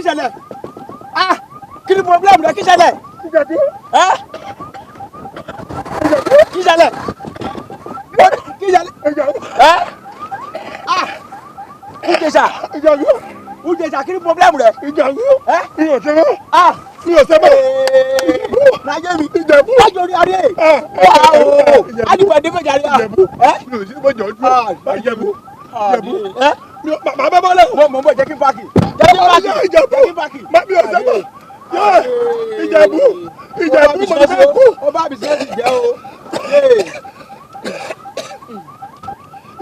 Ṣẹlẹ̀? Ah, kí ni problem rẹ? Kí ṣẹlẹ̀? Ẹ kí ṣẹlẹ̀? Kí ṣẹlẹ̀? Ẹ ah, Ìjẹ̀ṣà, Ìjẹ̀ṣà, kí ni problem rẹ? Ẹ ah, láyé mi láyé orí adé wà ó adigun ẹdín méjì adé ẹ ẹ Màá bẹ́ bọ́lẹ̀. Mo bọ̀, jẹ́ kí n park, jẹ́ kí n park, jẹ́ kí n park. Mi ò sẹ́gbọ̀. Ìjẹ̀bú, Ìjẹ̀bú, mo ti fẹ́ kú. Ó bá business jẹ́ o.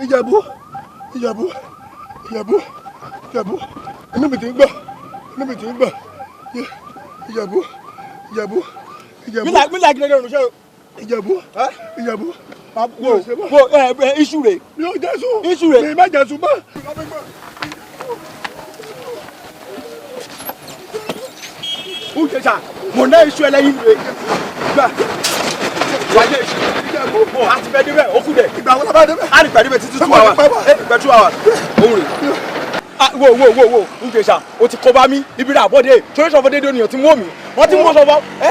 Ìjẹ̀bú, Ìjẹ̀bú, Ìjẹ̀bú, Ìjẹ̀bú, inú mi ti ń gbọ́, inú mi ti ń gbọ́. Ìjẹ̀bú, Ìjẹ̀bú, Ìjẹ̀bú. Mi là gidi lórí ṣe. Ìjẹ̀bú, Ìjẹ̀bú. Wo wo, ẹ ẹ iṣu rè. Mi ò jẹ́sùn. Iṣu rè. Mi má jẹ́sùn mọ́. Ìjẹ̀ṣà, mo ná iṣu ẹlẹ́yin rè gbà wáyé iṣu. Ìjẹ̀bú, a ti fẹ́ débẹ̀, ó kù dẹ̀. Ìgbà wo la bá débẹ̀? A ní pẹ́ débẹ̀ títí 2 hours, ẹ ní pẹ́ 2 hours òun rè. Ah, wo wo wo wo, Ìjẹ̀ṣà, o ti kó bá mi ibi rà bọ́dé torí sọfọ dédé ènìyàn ti mú mi, wọ́n ti mú sọfọ ẹ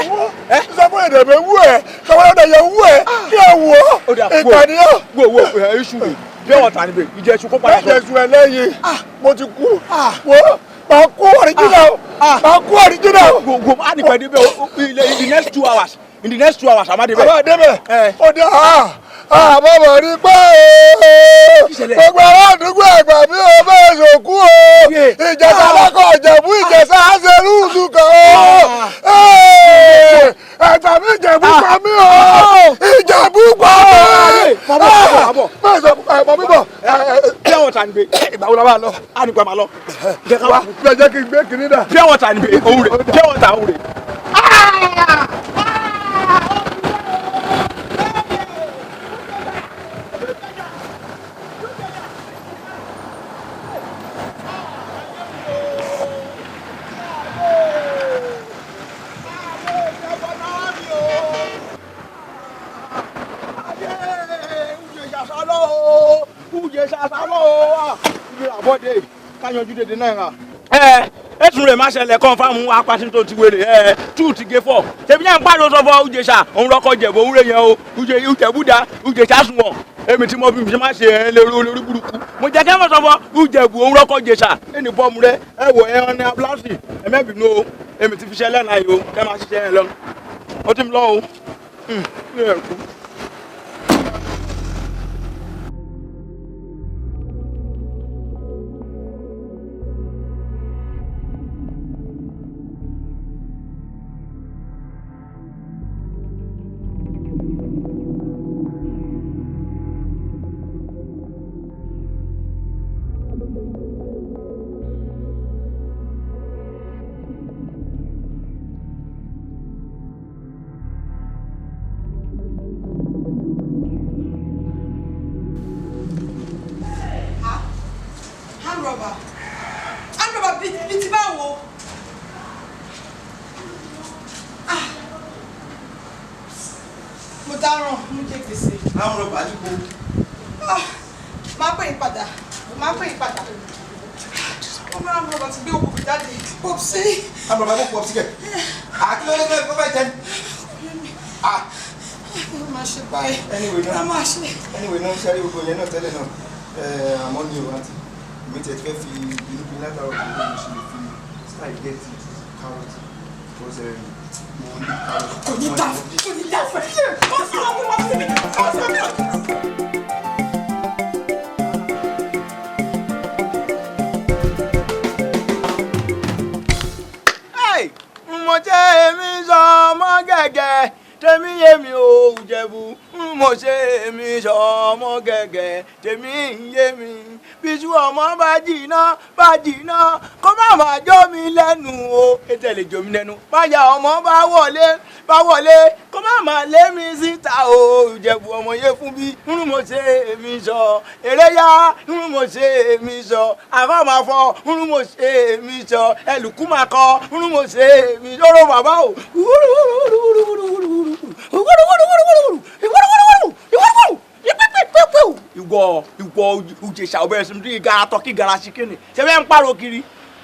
ẹ. Sọ fún èdè mi wú ẹ, sọ fún èdè yẹn wú ẹ, kí ẹ wù ọ́, ìkànnìyàn. Wo wo, ẹ iṣu rè, pure water níbẹ̀, Ìjẹ̀ṣu kó padà sọ. Má jẹ̀sùn ẹlẹ́yin, mo ti kú, wo, máa kú original, máa kú original. Wo wo, a ní pẹ́ débẹ̀ in the next 2 hours, in the next 2 hours a máa débẹ̀. A máa débẹ̀, ó dé àmọ́ mọ̀ ní pé gbogbo ará àdúgbò ẹ̀gbà mi ò bẹ́ẹ̀ ṣòkú o. Ìjẹ̀ṣà lọ́kọ̀ Ìjẹ̀bú, Ìjẹ̀ṣà àṣẹrú kan o. Ẹ̀gbà mi, Ìjẹ̀bú pa mí o, Ìjẹ̀bú pa mí. Mọ̀ mi bọ̀. Pure water níbẹ̀. Ìgbà wo la máa lọ? A ní pẹ́ máa lọ. Wá jẹ́ kí n gbé kiri dà. Pure water níbẹ̀ òun rè, pure water òun rè. Káyanjú dédé náà. Ẹ ẹ tún rè má ṣẹlẹ̀ confirm apàṣẹ tó ti wèrè ẹ two ti gé four. Ṣebí yẹn ń pariwo sọ fọ Ìjẹ̀ṣà òun lọkọ Ìjẹ̀bú òun rè yẹn o. Ìjẹ̀bú da Ìjẹ̀ṣà sùn wọ̀n. Èmi tí mo bí mi ṣe má ṣe ẹ lórí olórí burúkú. Mo jẹ́ kí wọ́n sọ fọ Ìjẹ̀bú òun lọkọ Ìjẹ̀ṣà. Ẹnì bọ́ọ̀mù rẹ ẹ wò ẹ ọ́n ní abúlásì ẹ mẹ́bìnú o. Èmi ti fi ṣẹ́ lẹ́nà yìí o, kẹ́ máa ṣiṣẹ́ yẹn lọ. Ó ti ń lọ o. Ní ẹ̀kú. Bíi ti báwo? Ah, mo dáràn, mo jẹ gbèsè. Àwọn rọ̀bà níbo? Ah, máa pè yín padà, máa pè yín padà. Ọmọ àwọn rọ̀bà ti gbé òkùnkùn jáde pọ̀pùsí. Àwọn rọ̀bà kò pọ̀pùsí kẹ̀. Àkílẹ̀ ló fẹ́ jẹ. Ah, mo máa ṣe báyìí. Anyway náà, máa ṣe. Anyway náà, ṣe rí gbogbo yẹn náà tẹ́lẹ̀ náà, àmọ́ mi ò àǹtí mi tẹ̀ fẹ́ fi inú bí látàrọ̀ kò ní ṣe lè fi style get carrot because mo ní carrot. Kò ní dá, kò ní dá fún ẹ. Ó sì wọ́n mú wọn sí mi. Ó sì wọ́n mú wọn. Mo jẹ́ èmi sọ ọmọ gẹ́gẹ́ tèmi yé mi ò Ìjẹ̀bú, mo ṣe èmi sọ ọmọ gẹ́gẹ́ tèmi yé mi. Bíṣu ọmọ bá jìnnà bá jìnnà kó má má jó mi lẹ́nu o, ètò ẹ̀ lè jó mi lẹ́nu. Báyà ọmọ bá wọlé bá wọlé kó má má lé mi síta o. Ìjẹ̀bú ọmọ yé fún bí ń mo ṣe èmi sọ eré yá, ń mo ṣe èmi sọ àbá máa fọ, ń mo ṣe èmi sọ ẹlùkú máa kọ, ń mo ṣe èmi sọ̀rọ̀ bàbá o. Ìwọ ìwọ Ìjẹ̀ṣà ọbẹ̀ ẹ̀sìn tí gara tọ́kì gara ṣìkìnì ṣe fẹ́ ń pàrọ̀ kiri.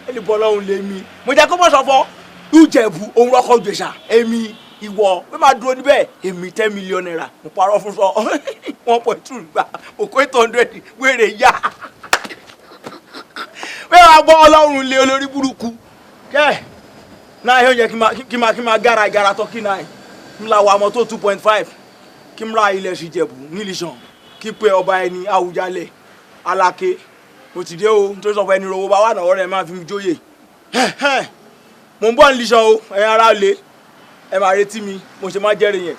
Ẹni bọ́ lọ́hùn lé mi. Mo jẹ́ kó mọ̀ sọ́fọ́. Ìjẹ̀bù òun rọ́kọ̀ Ìjẹ̀ṣà. Èmi ìwọ pé máa dúró níbẹ̀. Èmi 10 million naira. Mo parọ́ fún sọ 1.2 gbà. Mo kó 800 wéré yá. Pé wàá bọ́ ọlọ́run lé olórí burúkú. Kẹ́ náà yóò jẹ́ kí máa gára ìgara tọ́kí náà. N la wa mọ́tò 2.5. Kí n ra ilẹ̀ sí Ìjẹ̀bù nílìṣàn. Kí pé ọba ẹni Àwùjalẹ̀ Aláké. Mo ti dé o, nítorí sọ fún ẹni rówó bá wà náà ọ̀rẹ́ máa fi mi jóyè. Mo ń bọ̀ nílìṣàn o, ẹ̀yin ará lé. Ẹ máa retí mi, mo ṣe máa jẹ́rìí yẹn.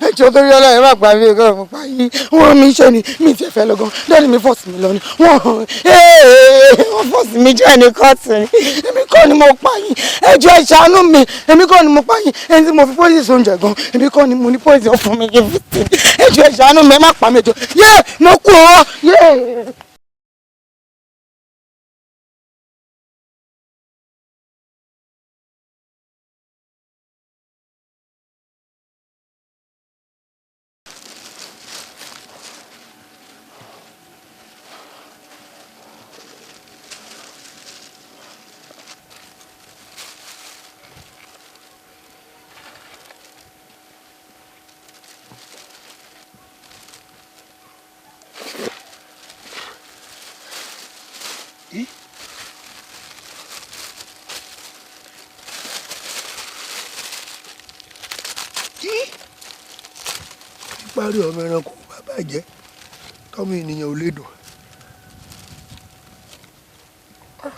Ẹjọ́ torí Ọlọ́run, ẹ má pa mí, ẹ̀kọ́ mo pa yín. Wọ́n mi ṣe ni mi ti fẹ́ lọ́gán. Daddy mi force mi lọ ni wọ́n force mi jẹ́ ẹni kọ́ọ̀tù ni. Èmi kọ́ ni mo pa yín. Ẹjọ́, ẹ ṣàánú mi. Èmi kọ́ ni mo pa yín. Ẹni tí mo fi poison sóúnjẹ gan, èmi kọ́ ni mo ní poison fún mi kí n fi tì. Ẹjọ́, ẹ ṣàánú mi, ẹ má pa mí, ẹjọ́. Yé, mo kú ọ yé. Parí ọmọ ẹranko bá bàjẹ́, tọ́mọ ènìyàn ò lè dùn. Ó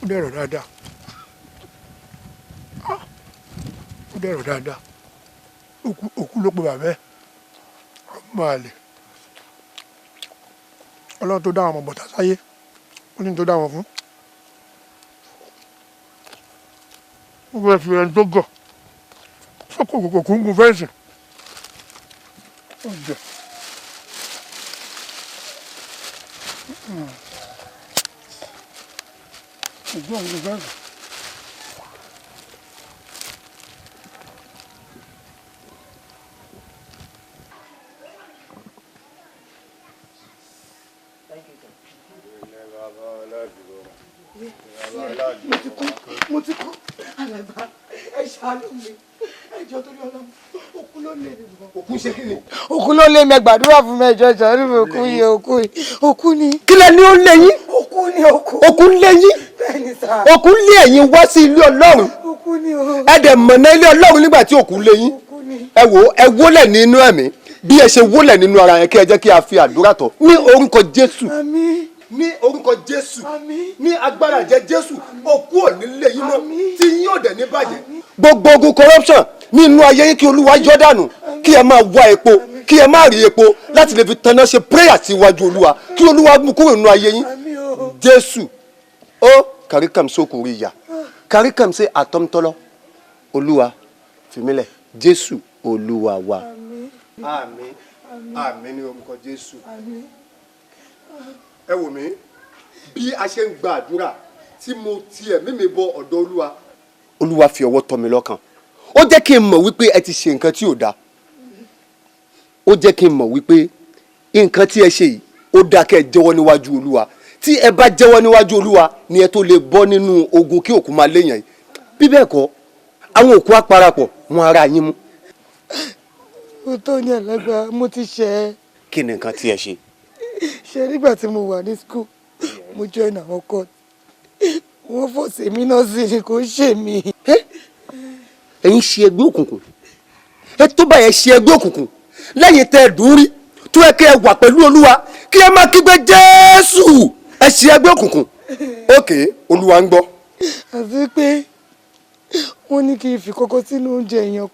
dẹ̀rọ̀ dáadáa, ó dẹ̀rọ̀ dáadáa. Òkú ló pe bàbá ẹ̀, ọmọ àlè. Ọlọ́run tó dá àwọn ọmọ bọ̀tà sáyé, ó ní tó dá wọn fún. Ó fẹ́ fi ẹni tó gọ̀ sọ́kò kòkò kúngùn fence. Ọjọ́ ògùn ògùn fence. ṣàánú mi, ẹ jọ̀ọ́ torí Ọlọ́run, òkú ló lé mi. Òkú ṣe kí ni? Òkú ló lé mi, ẹ gbàdúrà fún mi, ẹ jọ̀ọ́, ṣàánú mi, òkú yìí, òkú yìí, òkú ni. Kí lẹ ní ó lé yín? Òkú ni, òkú. Òkú lé yín? Bẹ́ẹ̀ni sà. Òkú lé ẹ̀yin wá sí ilé Ọlọ́run? Òkú ni o. Ẹ dẹ̀ mọ̀nà ilé Ọlọ́run nígbà tí òkú lé yín. Ẹ wò, ẹ wólẹ̀ nínú ẹ̀mí bí ẹ ṣe wólẹ̀ nínú ara yẹn, kí ẹ jẹ́ kí a fi àdúrà tọ̀ ní orúkọ Jésù. Àmín. Ní orúkọ Jésù. Àmín. Ní agbára jẹ Jésù, òkú ò ní lé yín mọ́, tí yín ò dẹ̀ ní bàjẹ́. Gbogbo ogun corruption nínú ayé yín, kí Olúwa yọ dànù, kí ẹ máa wá epo, kí ẹ má rí epo láti lè fi tanná ṣe prayer síwájú Olúwa, kí Olúwa mú kúrò nínú ayé yín. Jésù ó kàríkàm sókòrí ìyà kàríkàm sí àtọ́mtọ́lọ́. Olúwa fìmílẹ̀, Jésù Olúwa wa. Àmín, àmín ní orúkọ Jésù. Ẹ wò mí, bí a ṣe ń gba àdúrà tí mo ti ẹ̀mí mi bọ ọ̀dọ̀ Olúwa, Olúwa fi ọwọ́ tọ́ mi lọ́kàn. Ó jẹ́ kí n mọ̀ wípé ẹ ti ṣe nǹkan tí ò dáa. Ó jẹ́ kí n mọ̀ wípé nǹkan tí ẹ ṣe yìí, ó dáa kẹ́ ẹ jẹ́wọ́ níwájú Olúwa. Tí ẹ bá jẹ́wọ́ níwájú Olúwa ni ẹ tó lè bọ́ nínú ogun kí òkú máa léèyàn yìí. Bí bẹ́ẹ̀ kọ́, àwọn òkú á parapọ̀ wọn ara yín mú. Ó tó ní àlágbá, mo ti ṣe é. Kí ni nǹkan tí ẹ ṣe? Ṣe nígbà tí mo wà ní school, mo join àwọn cult. Wọ́n force èmi náà sí ni, kò ṣe mí. Ẹ̀yin ṣe ẹgbẹ́ òkùnkùn? Ẹ tó báyẹn ṣe ẹgbẹ́ òkùnkùn lẹ́yìn tẹ́ ẹ dùn rí tó ẹ kí ẹ wà pẹ̀lú Olúwa, kí ẹ máa kígbe Jésù. Ẹ ṣe ẹgbẹ́ òkùnkùn. Ókè, Olúwa ń gbọ́. Àti pé wọ́n ní kí n fi kọ́kọ́ sínú oúnjẹ èèyàn,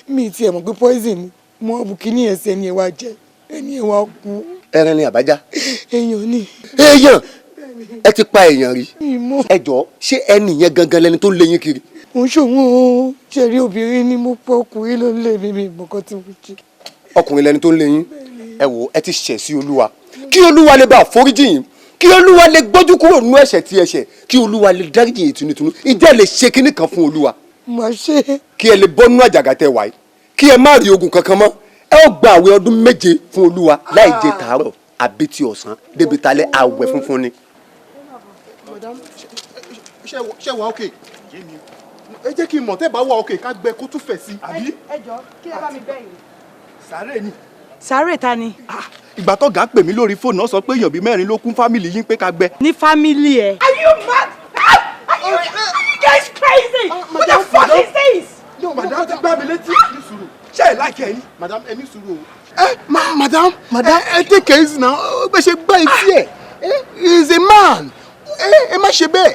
mi tiẹ̀ mọ̀ pé poison ni. Mo bù kíní ẹsẹ̀, ẹni ẹ̀ wá jẹ, ẹni ẹ̀ wá kú. Ẹran ni àbájá? Èèyàn ni. Èèyàn? Ẹ ti pa èèyàn rí? Ìmọ̀. Ẹ jọ, ṣé ẹni yẹn gangan lẹni tó ń lé yín kiri? Mo ń ṣòwò o, ṣe rí, obìnrin ni mo pọ̀, ọkùnrin ló ń lé mi, mi mọ̀ kan tí mo ṣe. Ọkùnrin lẹni tó ń lé yín. Ẹ wò, ẹ ti ṣẹ̀ sí Olúwa. Kí Olúwa lè bá àforíjì yín, kí Olúwa lè gbójú kúrò nínú ẹ̀ṣẹ̀ tí ẹ ṣẹ̀, kí Olúwa lè dáríjì yín tinútinú, ìjẹ́ lè ṣe kinní kan fún Olúwa? Mà ṣe. Kí ẹ lè bọ́ nínú àjàgà tẹ wáyé, kí ẹ má rí ogun kankan mọ́, ẹ ó gba àwẹ̀ ọdún 7 fún Olúwa láì jẹ tàárọ̀ àbí ti ọ̀sán débi talẹ́. Àwẹ̀ funfun ni. Madam, ṣe wà okay? Ẹ jẹ́ kí n mọ̀ tẹ́ bá wà okay, ká gbẹ kó tún fẹ̀ sí. Àbí? Ẹ jọ, kí ẹ bá mi bẹ̀ yìí. Sàárè ni. Sàárè ta ni? Ìgbà tó gà pè mí lórí fóònù náà, sọ pé èèyàn bíi mẹ́rin ló kún family yín pé ká gbẹ. Ní family ẹ. Are you mad? Are you guys crazy? What the fuck is this? No, Madam ti gbá mi létí. Ní sùúrù. Ṣé ẹ láìkẹ́ ẹ ní? Madam, ẹ ní sùúrù o. Ẹ ma madam, madam, ẹ take it easy now. Bẹ́ẹ̀ ṣe gbá etí ẹ̀, he is a man. Ẹ má ṣe bẹ́ẹ̀.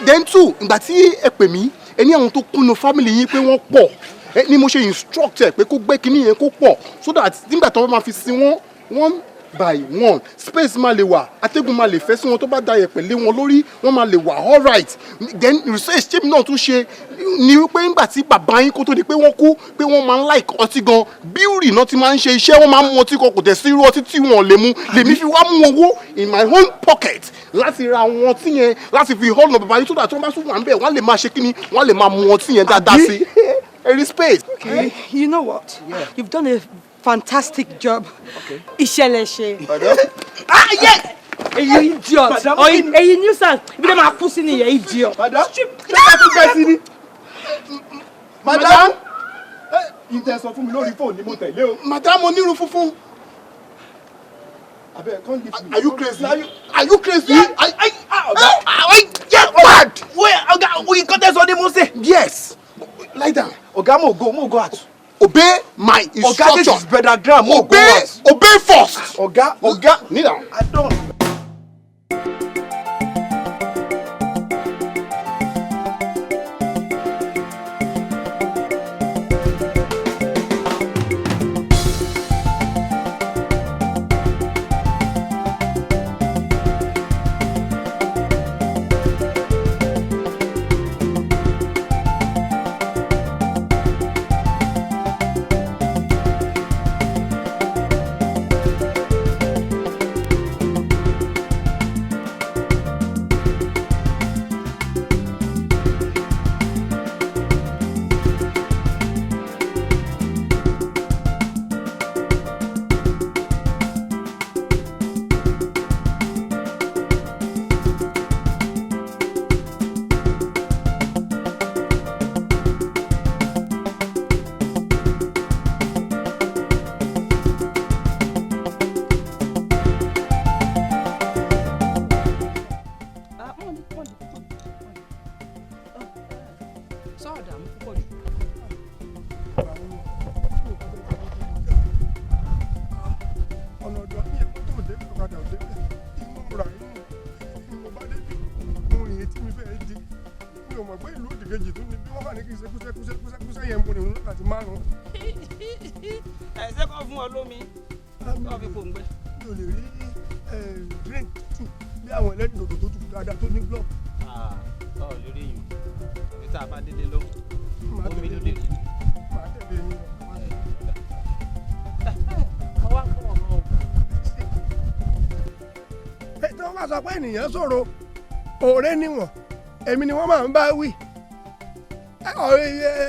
Then two, ìgbà tí ẹ pè mí, ẹ ní àwọn tó kúnnu family yín pé wọ́n pọ̀, ẹ ní mo ṣe instruct ẹ pé kó gbé kinní yẹn kó pọ̀, so that nígbà tó bá máa fi sin wọ́n one by one, space máa lè wà, atẹ́gùn máa lè fẹ́ sí wọn, tó bá da yẹ̀pẹ̀ lé wọn lórí, wọ́n máa lè wà alright. Then research tèmi náà tún ṣe ni wípé nígbà tí bàbá yín, kó tó di pé wọ́n kú, pé wọ́n máa ń like ọtí gan. Brewery náà ti máa ń ṣe iṣẹ́, wọ́n máa ń mu ọtí kan, kò tẹ̀ sí irú ọtí tí wọ́n lè mu. Lèmi fi wá mú owó in my own pocket láti ra àwọn ọtí yẹn láti fi honour bàbá yín, tó dà tí wọ́n bá tún wà ń bẹ̀, wọ́n lè máa ṣe kíni, wọ́n lè máa mu ọtí yẹn dáadáa sí ẹ̀rí space. Okay. You know what? Yeah. You've done a fantastic job. Iṣẹ́ lẹ ṣe. Ah, yeah! Ẹ̀yin idiot. Madam, Ẹ̀yin nuisance. Ibi tẹ́ máa kú sí nìyẹn, idiot. Madam, ṣé ká tún gbẹ sí ni? Madam, ìtẹ̀ sọ fún mi lórí fóònù ni mo tẹ̀lé o. Madam onírun funfun. Abeg, come give me. Are you crazy? Are you crazy? Ọ̀gá. Get mad! Wait, ọ̀gá, nǹkan tẹ́ sọ ni mo ṣe. Yes. Lie down. Ọ̀gá, mo go, mo go out. Obey my Ọ̀gá, instruction. this is brother Graham, mo go Obey, out. obey first. Ọ̀gá, ọ̀gá. Kneel down. I don. púpọ̀ jù. Ọ̀nà ọ̀dọ̀ mi yẹn mọ́tò òde ọ̀kadà òde bẹ́ẹ̀ inú ra inú mo bá débi mo rìn etí mi fẹ́ẹ́ di mi ò mọ̀ pé ìlú òdìkejì tún ni bí wọ́n bá ní kí n ṣe kúṣẹ́ kúṣẹ́ kúṣẹ́ kúṣẹ́ yẹn mo rìn wákàtí márùn-ún. Ẹ ṣé kọ́ fún ọ lómi kọ́ fi pòǹgbẹ. Mi ò lè rí drink tútù bí àwọn ẹlẹ́rìndòdò tó tutù dáadáa tó ní block. Ọ lórí yìí ibi tá a bá délé ló omi ló lè rí. Màá tẹ̀lé yín lọ. Ọwọ́ àpò ọ̀rọ̀ o. Tí wọ́n bá sọ pé ènìyàn sọ̀rọ̀ òré níwọ̀n èmi ni wọ́n máa ń bá wí.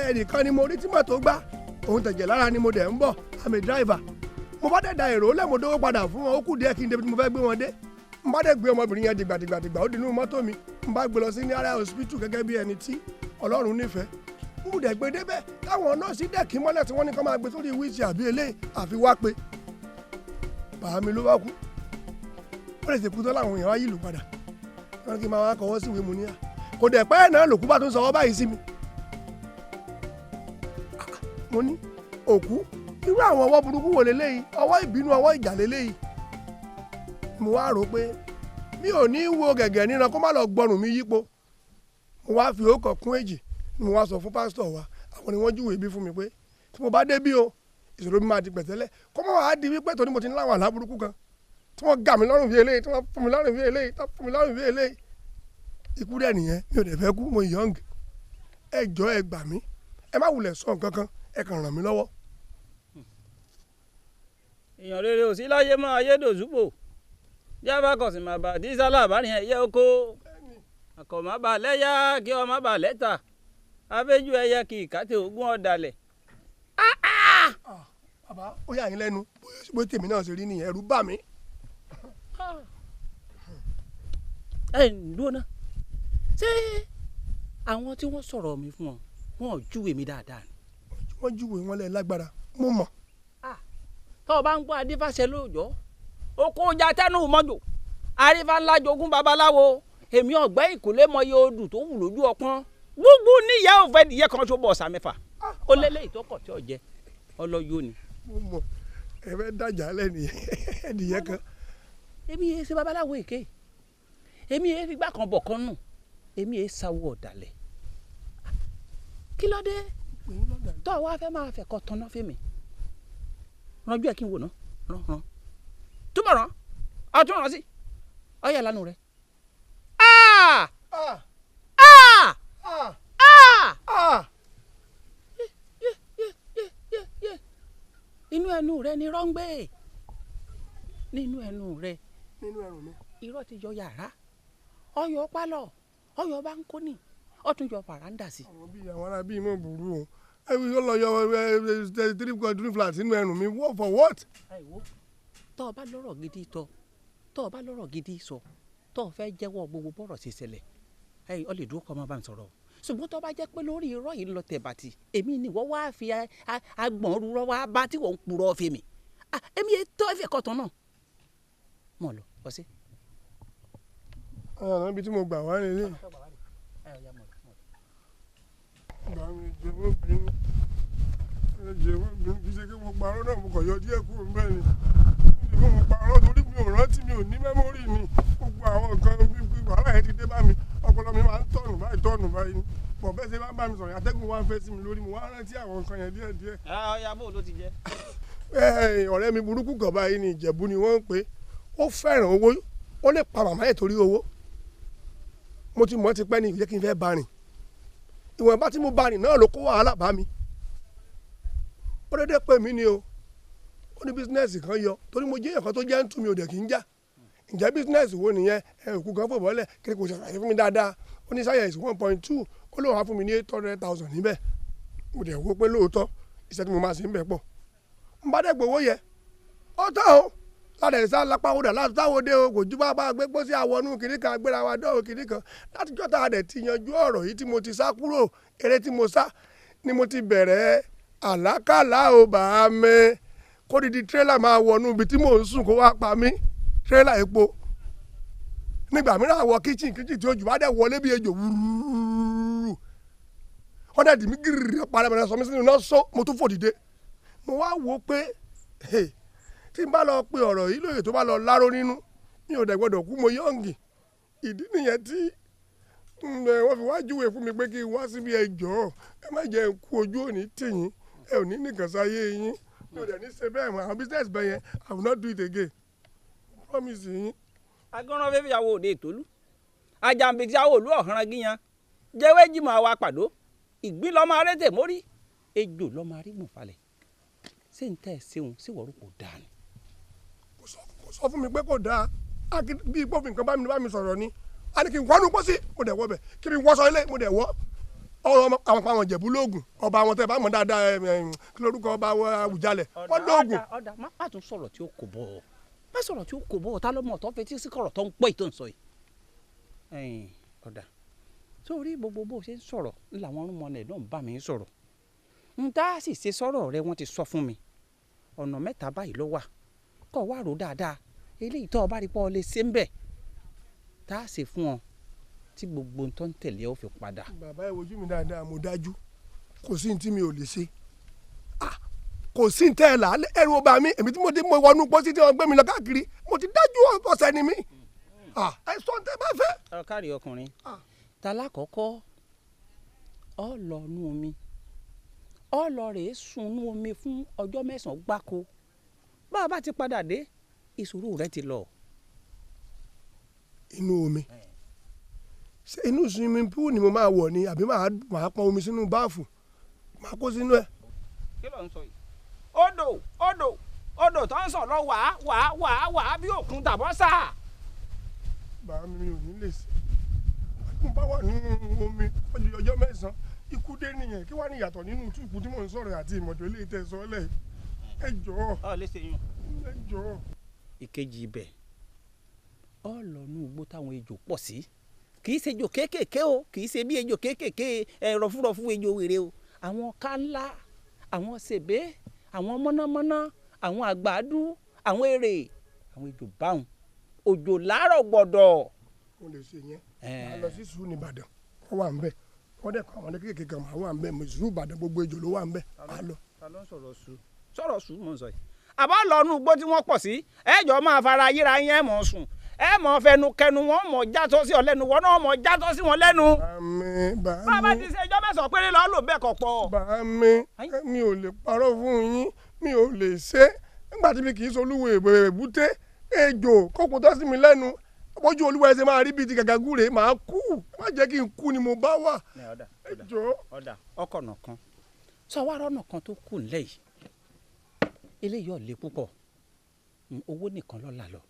Ẹnìkan ni mo rí tí mọ́tò gbá òun tẹ̀jẹ̀ lára ni mo dẹ̀ ń bọ̀. I'm a driver. Mo bá dẹ̀ da èrò lẹ́mọ̀dówó padà fún wọn, ó kù díẹ̀ kí n débi tí mo fẹ́ gbé wọn dé. N bá dẹ̀ gbé ọmọbìnrin yẹn dìgbàdìgbàdìgbà ó dínú mọ́tò mi, n bá gbé lọ sí ní area hospital gẹ́gẹ́ bí ẹni tí Ọlọ́run nífẹ̀ẹ́. N dẹ̀ gbé débẹ̀ táwọn nọ́ọ̀sì dẹ̀ kí mọ́lẹ̀ tí wọ́n ní kó máa gbé sórí wíìsì àbí eléyìí àfi wá pé bàá mi ló bá kú. Ó lè ṣe kú tán láwọn èèyàn wá yí ìlú padà, wọ́n ní kí n máa wá kọ́wọ́ sí ìwé mu níyà. Kò dẹ̀ pẹ́ náà lòkú bá tún sọwọ́ báyìí sí mi. Mo ní òkú irú àwọn ọwọ́ burúkú wo leléyìí, ọwọ́ ìbínú, ọwọ́ ìjà leléyìí. Mo wá rò pé mi ò ní wo gẹ̀gẹ̀ níran kó má lọ gbọrùn mi yípo. Mo wá fi ọkọ̀ kún èjì ni mo wá sọ fún pásítọ̀ wa, àwọn ni wọ́n júwèé bí fún mi pé tí mo bá dé bí o ìṣòro mi máa di pẹ̀tẹ́lẹ̀, kó má wàá di wípé torí mo ti ní láwọn àlá burúkú kan tí wọ́n gà mí lọ́rùn bí eléyìí, tí wọ́n fún mi lọ́rùn bí eléyìí, tí wọ́n fún mi lọ́rùn bí eléyìí. Ikú dẹ̀ nìyẹn, mi ò dẹ̀ fẹ́ kú, mo young. Ẹ jọ̀ọ́ ẹ gbà mí, ẹ má wulẹ̀ sọ nǹkan kan, ẹ kàn ràn mí lọ́wọ́. Èèyàn rere ò sí láyé mọ́ ayédòzúpò jábà kọ̀sìn má bà dísálà bá rìn ẹ̀yẹ oko àkọ́mọ́ bà lẹ́yà kí ọmọ bà lẹ́tà abẹ́jú ẹyẹ kì í kàtẹ́ ogún ọ̀dàlẹ̀. Bàbá ó yà yín lẹ́nu bó tèmi náà ṣe rí nìyẹn, ẹ̀rù bà mí. Ẹ ń dúró ná, ṣé àwọn tí wọ́n sọ̀rọ̀ mi fún ọ wọn ò júwe mi dáadáa ni? Wọ́n júwe wọn lẹ́ lágbára, mo mọ̀. Tọ́ ọ bá ń gbọ́ adífàṣẹ lóòjọ́ oko ọjà tẹnu mọ́jò àrífà ńlá jogún babaláwo èmi ọ̀gbẹ́ ìkólé mọye odù tó wù lójú ọpọ́n gbogbo níyà ò fẹ́ dìyẹ kan ṣó bọ̀ ọ̀sà mẹ́fà ó lélẹ̀ ìtọ́kọ̀ tí ò jẹ ọlọ́yọ̀ ni. Mo mọ̀ ẹ fẹ́ dàjà lẹ́nu ẹ̀dìyẹ kan. Èmi yẹn ṣe babaláwo èké, èmi yẹn fi gbá kan bọ̀ kan nù, èmi yẹn sáwọ́ ọ̀dàlẹ̀. Kí ló dé tọ́ ọ wá fẹ́ máa fẹ̀kọ́ tanná fẹ́mi? Rànjú ẹ kí n wò ná, ràn ràn túbọ̀ ràn ọtún ràn sí ọyà lánàá rẹ. Inú ẹnu rẹ ni rọ́ngbé, nínú ẹnu rẹ irọ́ ti yọ yàrá, ọyọ pálọ̀, ọyọ báńkónì, ọtún yọ fàrándà sí. Àwọn bíi àwọn ará bíi mọ̀ burú o, ẹ yóò lọ yọ three flat nínú ẹnu mi, what for what. Tọ́ ọ bá lọ́rọ̀ gidi tọ́, tọ́ ọ bá lọ́rọ̀ gidi sọ, tọ́ ọ fẹ́ jẹ́wọ́ gbogbo bọ́rọ̀ ṣe ṣẹlẹ̀, ẹ ọ lè dúró kọ́ ọmọ bá ń sọ̀rọ̀ o. Ṣùgbọ́n tọ́ bá jẹ́ pé lórí irọ́ yìí ń lọ tẹ̀bàtì, èmi ni wọ́n wá fi agbọ̀n rúrọ́ wá bá tí wọ́n ń purọ́ fi mi. Èmi yẹn tọ́ ẹ̀fẹ̀ kọ̀tàn náà. Mọ̀ lọ, ọ sí. Ọ̀nà ibi tí mo gbà wá nílé. Gbà mí jẹ́ wọ́n bínú. Ẹ jẹ́ wọ́n bínú kì í ṣe kí mo parọ́ náà, mo kàn yọ díẹ̀ kúrò níbẹ̀ ni. Mo parọ́ torí mi ò rántí, mi ò ní mẹ́mórì ni. Gbogbo àwọn nǹkan bí wàhálà yẹn ti dé bá mi, ọpọlọ mi máa ń tọ̀nù báyìí tọ̀nù báyìí ni. Bọ̀ bẹ́ẹ̀ ṣe máa ń bá mi sọ̀rọ̀, atẹ́gùn wá ń fẹ́ sí mi lórí, mo wá rántí àwọn nǹkan yẹn díẹ̀ díẹ̀. Ọ̀ya bó ló ti jẹ́? Ọ̀rẹ́ mi burúkú kan báyìí ni Ìjẹ̀bú ni wọ́n ń pè é. Ó fẹ́ràn owó, ó lè pa màmá ẹ̀ torí owó. Mo ti mọ̀ ti pẹ́ ni ìjẹ́ kí n fẹ́ bá rìn. Ìwọ̀nba tí mo bá rìn náà ló kó wàhálà bá mi. Ó dédé pè mí ni o, ó ní bísínẹ́sì kan yọ torí mo jẹ́ èèyàn kan tó jẹ́ ń tú mi ò dẹ̀ kí n já. Ǹjẹ́ bísínẹ́sì wo nìyẹn? Ẹ òkú kan fò bọ́lẹ̀ kí kò ṣàlàyé fún mi dáadáa. Ó ní sáyẹ̀nsì 1.2, ó lóun á fún mi ní 800,000 níbẹ̀. Mo dẹ̀ wò pé lóòótọ́ iṣẹ́ tí mo máa ṣe ń bẹ̀ pọ̀. N bá dẹ̀ gbowó yẹ, ó tán o, ládẹ̀ sá lápáwọ́dà látàwọ́dé o, kò ju bá bá gbé pósí àwọnú kìnní kan gbéra wa dọ́wọ́ kìnní kan. Látijọ́ tá a dẹ̀ ti yanjú ọ̀rọ̀ yìí tí mo ti sá kúrò, eré tí mo sá ni mo ti bẹ̀rẹ̀ àlákàlà ò bá mi. Kó didi tírélà máa wọnú ibi tí mò ń sùn kó wá pa mí, tírélà epo. Nígbà mìíràn àwọ kíchìn kíchìn tí ojú bá dẹ̀ wọlé bí ejò wúrúrú. Wọ́n dẹ̀ dì mí gírírí parẹ́ sọ mí sínú náà sọ mo tún fò dìde. Mo wá wò ó pé tí n bá lọ pe ọ̀rọ̀ yìí lóye tó bá lọ láró nínú, mi ò dẹ̀ gbọ́dọ̀ kú, mo yọ̀ǹgì. Ìdí nìyẹn tí wọ́n fi wá júwe fún mi pé kí n wá síbi. Ẹjọ́, ẹ má jẹ́ n kú, ojú òní tìyín, ẹ ò ní nìkan sáyé yín. Mi ò dẹ̀ ní ṣe bẹ́ẹ̀ mọ́. Àwọn business bẹ́ẹ̀ yẹn, I will not do it again, promise yín. Agánran fífi àwọn òde ìtòlú ajàǹbìtì àwọn òlú ọ̀hánran gíyan jẹ́wé jìmọ̀ àwa pàdó ìgbín lọ́mọ arétè mórí ejò lọ́mọ arígbọ̀n falẹ̀. Ṣé n tẹ́ ẹ ṣeun sí wọ́rọ́ kò dáa ni? Kò sọ fún mi pé kò dáa. Bí gbófin nǹkan bá mi sọ̀rọ̀ ni. A ní kí n wọnú pósí, mo dẹ̀ wọ bẹ̀. Kí n wọṣọ ilé, mo dẹ̀ wọ́. Ọ̀rọ̀ àwọn pa àwọn Ìjẹ̀bú lóògùn, ọba àwọn tẹ́ bá mọ̀ dáadáa, kí lórúkọ ọba Àwùjalẹ̀, wọ́n lóògùn. Ọ̀dà, má tún sọ̀rọ̀ tí ó kò bọ̀ ọ́, má sọ̀rọ̀ tí ó kò bọ̀ ọ́. Ta ló mọ̀ tó fetí sí kọ̀rọ̀ tó ń pọ̀ tó ń sọ yìí? Ọ̀dà, sórí gbogbo bó ṣe ń sọ̀rọ̀ làwọn ọ̀rùnmọ̀lẹ̀ náà ń bá mi sọ̀rọ̀. N tá sì ṣe sọ̀rọ̀ rẹ, wọ́n ti sọ fún mi ọ̀nà mẹ́ta báyìí ló wà. Kọ́ wá rò dáadáa, eléyìí tó o bá rí pọ́ lè ṣe ń bẹ̀ tá a ṣe fún ọ tí gbogbo tó ń tẹ̀lé ọ fi padà. Bàbá, ẹ wojú mi dáadáa, mo dájú, kò sí ní tí mi ò lè ṣe, kò sí ní tẹ́ ẹ là ẹrù ọba mi. Èmi tí mo dé, mo wọnú pósí tí wọ́n gbé mi lọ káàkiri, mo ti dájú, ọ̀sẹ̀ ni mí. Ẹ sọ ní tẹ́ bá fẹ́. Ọ kárí ọkùnrin ta lákọ̀ọ́kọ́, ọ lọ nú omi, ọ lọ rèé sun nú omi fún ọjọ́ 9 gbáko. Bá a bá ti padà dé, ìṣòro rẹ ti lọ. Inú omi? Ṣé inú swimming pool ni mo máa wọ̀ ni, àbí máa pọn omi sínú báàfù, máa kó sínú ẹ̀? Kí ló ń sọ yìí? Odò, odò, odò tó ń sàn lọ wàá wàá wàá wàá bí òkun tàbọ̀ sà. Bàá mi ò ní lè ṣe. Mo bá wà nínú omi ọjọ́ 9, ikú dé nìyẹn. Kí wàá ní ìyàtọ̀ nínú túùkù tí mò ń sọ̀rọ̀ àti ìmọ̀jọ́ ilé ìtẹ̀sọ́lẹ̀? Ẹ jọ̀ọ́. Ọ lè ṣe yún. Ẹ jọ̀ọ́. Ìkejì ibẹ̀, ọ lọ nú igbó táwọn ejò pọ̀ sí. Kì í ṣe ejò kéékèèké o, kì í ṣe bí ejò kéékèèké ẹ rọfúrọfú ejò wèrè o. Àwọn kálá, àwọn sèbé, àwọn mọ́nàmọ́ná, àwọn àgbàdú, àwọn èrè, àwọn ejò báwọn òjò láàárọ̀ gbọ́dọ̀. Mo lè ṣe yẹn. Màá lọ sí sùúrù nìbàdàn, wọ́n wà ń bẹ̀. Wọ́n dẹ̀ kọ́ àwọn kéékèèké kan, màá wà ń bẹ̀. Sùúrù Ìbàdàn, gbogbo ejò ló wà ń bẹ̀, màá lọ. Ta ló ń sọ̀rọ̀ sùúrù? Sọ̀rọ̀ sùúrù mò ń sọ yìí. Àbá lọ nú igbó tí wọ́n pọ̀ sí, ẹ̀jọ̀ máa fara yíra yín, ẹ̀ mọ̀ sùn, ẹ mọ̀ fẹnu kẹnu, wọn mọ̀ játọ́ sí ọ lẹ́nu, wọn náà mọ̀ játọ́ sí wọn lẹ́nu. Bàmí, bàmí. Bàbá ti ṣe ẹjọ́ 9 péré lọ́ọ́ lò bẹ́ẹ̀ kọ̀ pọ̀. Bàmí, mi ò lè parọ́ fún yín, mi ò lè ṣe nígbà tí mi kì í solúwo èbúté ejò kókò tó sí mi lẹ́nu. Bójú olúwa ẹsẹ̀ máa rí bíi ti gàgà gúre, máa kú. Má jẹ́ kí n kú ni mo bá wà. Ejò. Ọ̀dà, ọkọ̀ ọ̀nà kan sọ wá rọ́nà kan tó kù nílẹ̀ yìí, eléyìí ò le púpọ̀, owó nìkan ló là lọ,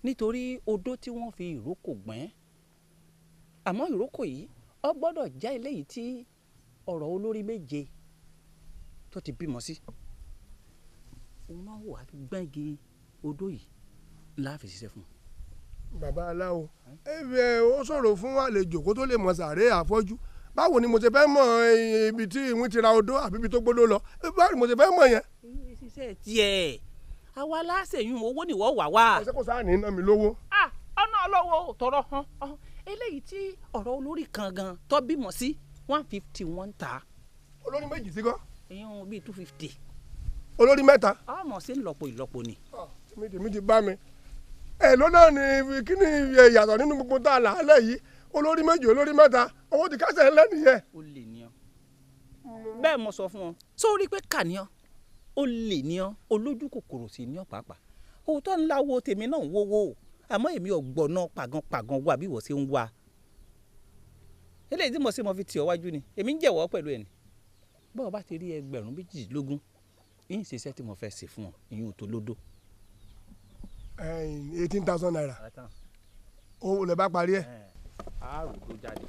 nítorí odó tí wọ́n fi ìrókò gbẹ́n. Àmọ́ ìrókò yìí, ó gbọ́dọ̀ jẹ́ eléyìí tí ọ̀rọ̀ olórí méje tó ti bímọ sí. Òun náà wà gbẹ́gi odó yìí ńlá fi ṣiṣẹ́ fún un. Bàbá aláwo, ẹ ó sọ̀rọ̀ fún àlejò kó tó lè mọ̀ sàré àfọ́jú. Báwo ni mo ṣe fẹ́ mọ̀ ibi tí ìwín ti ra odó àbí ibi tó gbódó lọ? Báwo ni mo ṣe fẹ́ mọ̀ yẹn? Ṣiṣẹ́ tiẹ̀, àwa láṣẹyún owó nìwọ wà wá. Ẹsẹ kò sáà ní iná mi lówó. Ọ̀nà ọlọ́wọ́ tọrọ hàn eléyìí tí ọ̀rọ̀ olórí kan gan tó bímọ sí, 150 wọ́n ń ta. Olórí méjì sí gan. Ìyẹn bíi 250. Olórí mẹ́ta. Ọmọ sí ńlọ́po ìlọ́po ni. Tèmi ti bá mi. Ẹ ló náà ni kí ni ìyàtọ̀ nínú gbogbo tá a là á lẹ̀ yìí? Olórí méjì, olórí mẹ́ta, owó ti kásẹ̀ ńlẹ́ nìyẹn. Ó lè ní ọ bẹ́ẹ̀, mo sọ fún ọ sórí pé kà ní ọ, ó lè ní ọ, olójú kòkòrò sí ní ọ pàápàá. Òótọ́ ńlá wo tèmi náà ń wówó, àmọ́ èmi ọ̀gbọ̀nà pàgánpàgán wà bí wọ́n ṣe ń wá. Eléyìí tí mo ṣe, mo fi tì ọ́ wájú ni, èmi ń jẹ̀wọ́ pẹ̀lú ẹ̀ ni. Bọ́ọ̀ bá ti rí 22,000, yín ṣiṣẹ́ tí mo fẹ́ ṣe fún ọ, ìyún tó lódó. 18,000 naira, owó lè bá parí ẹ̀. Àárò tó jáde.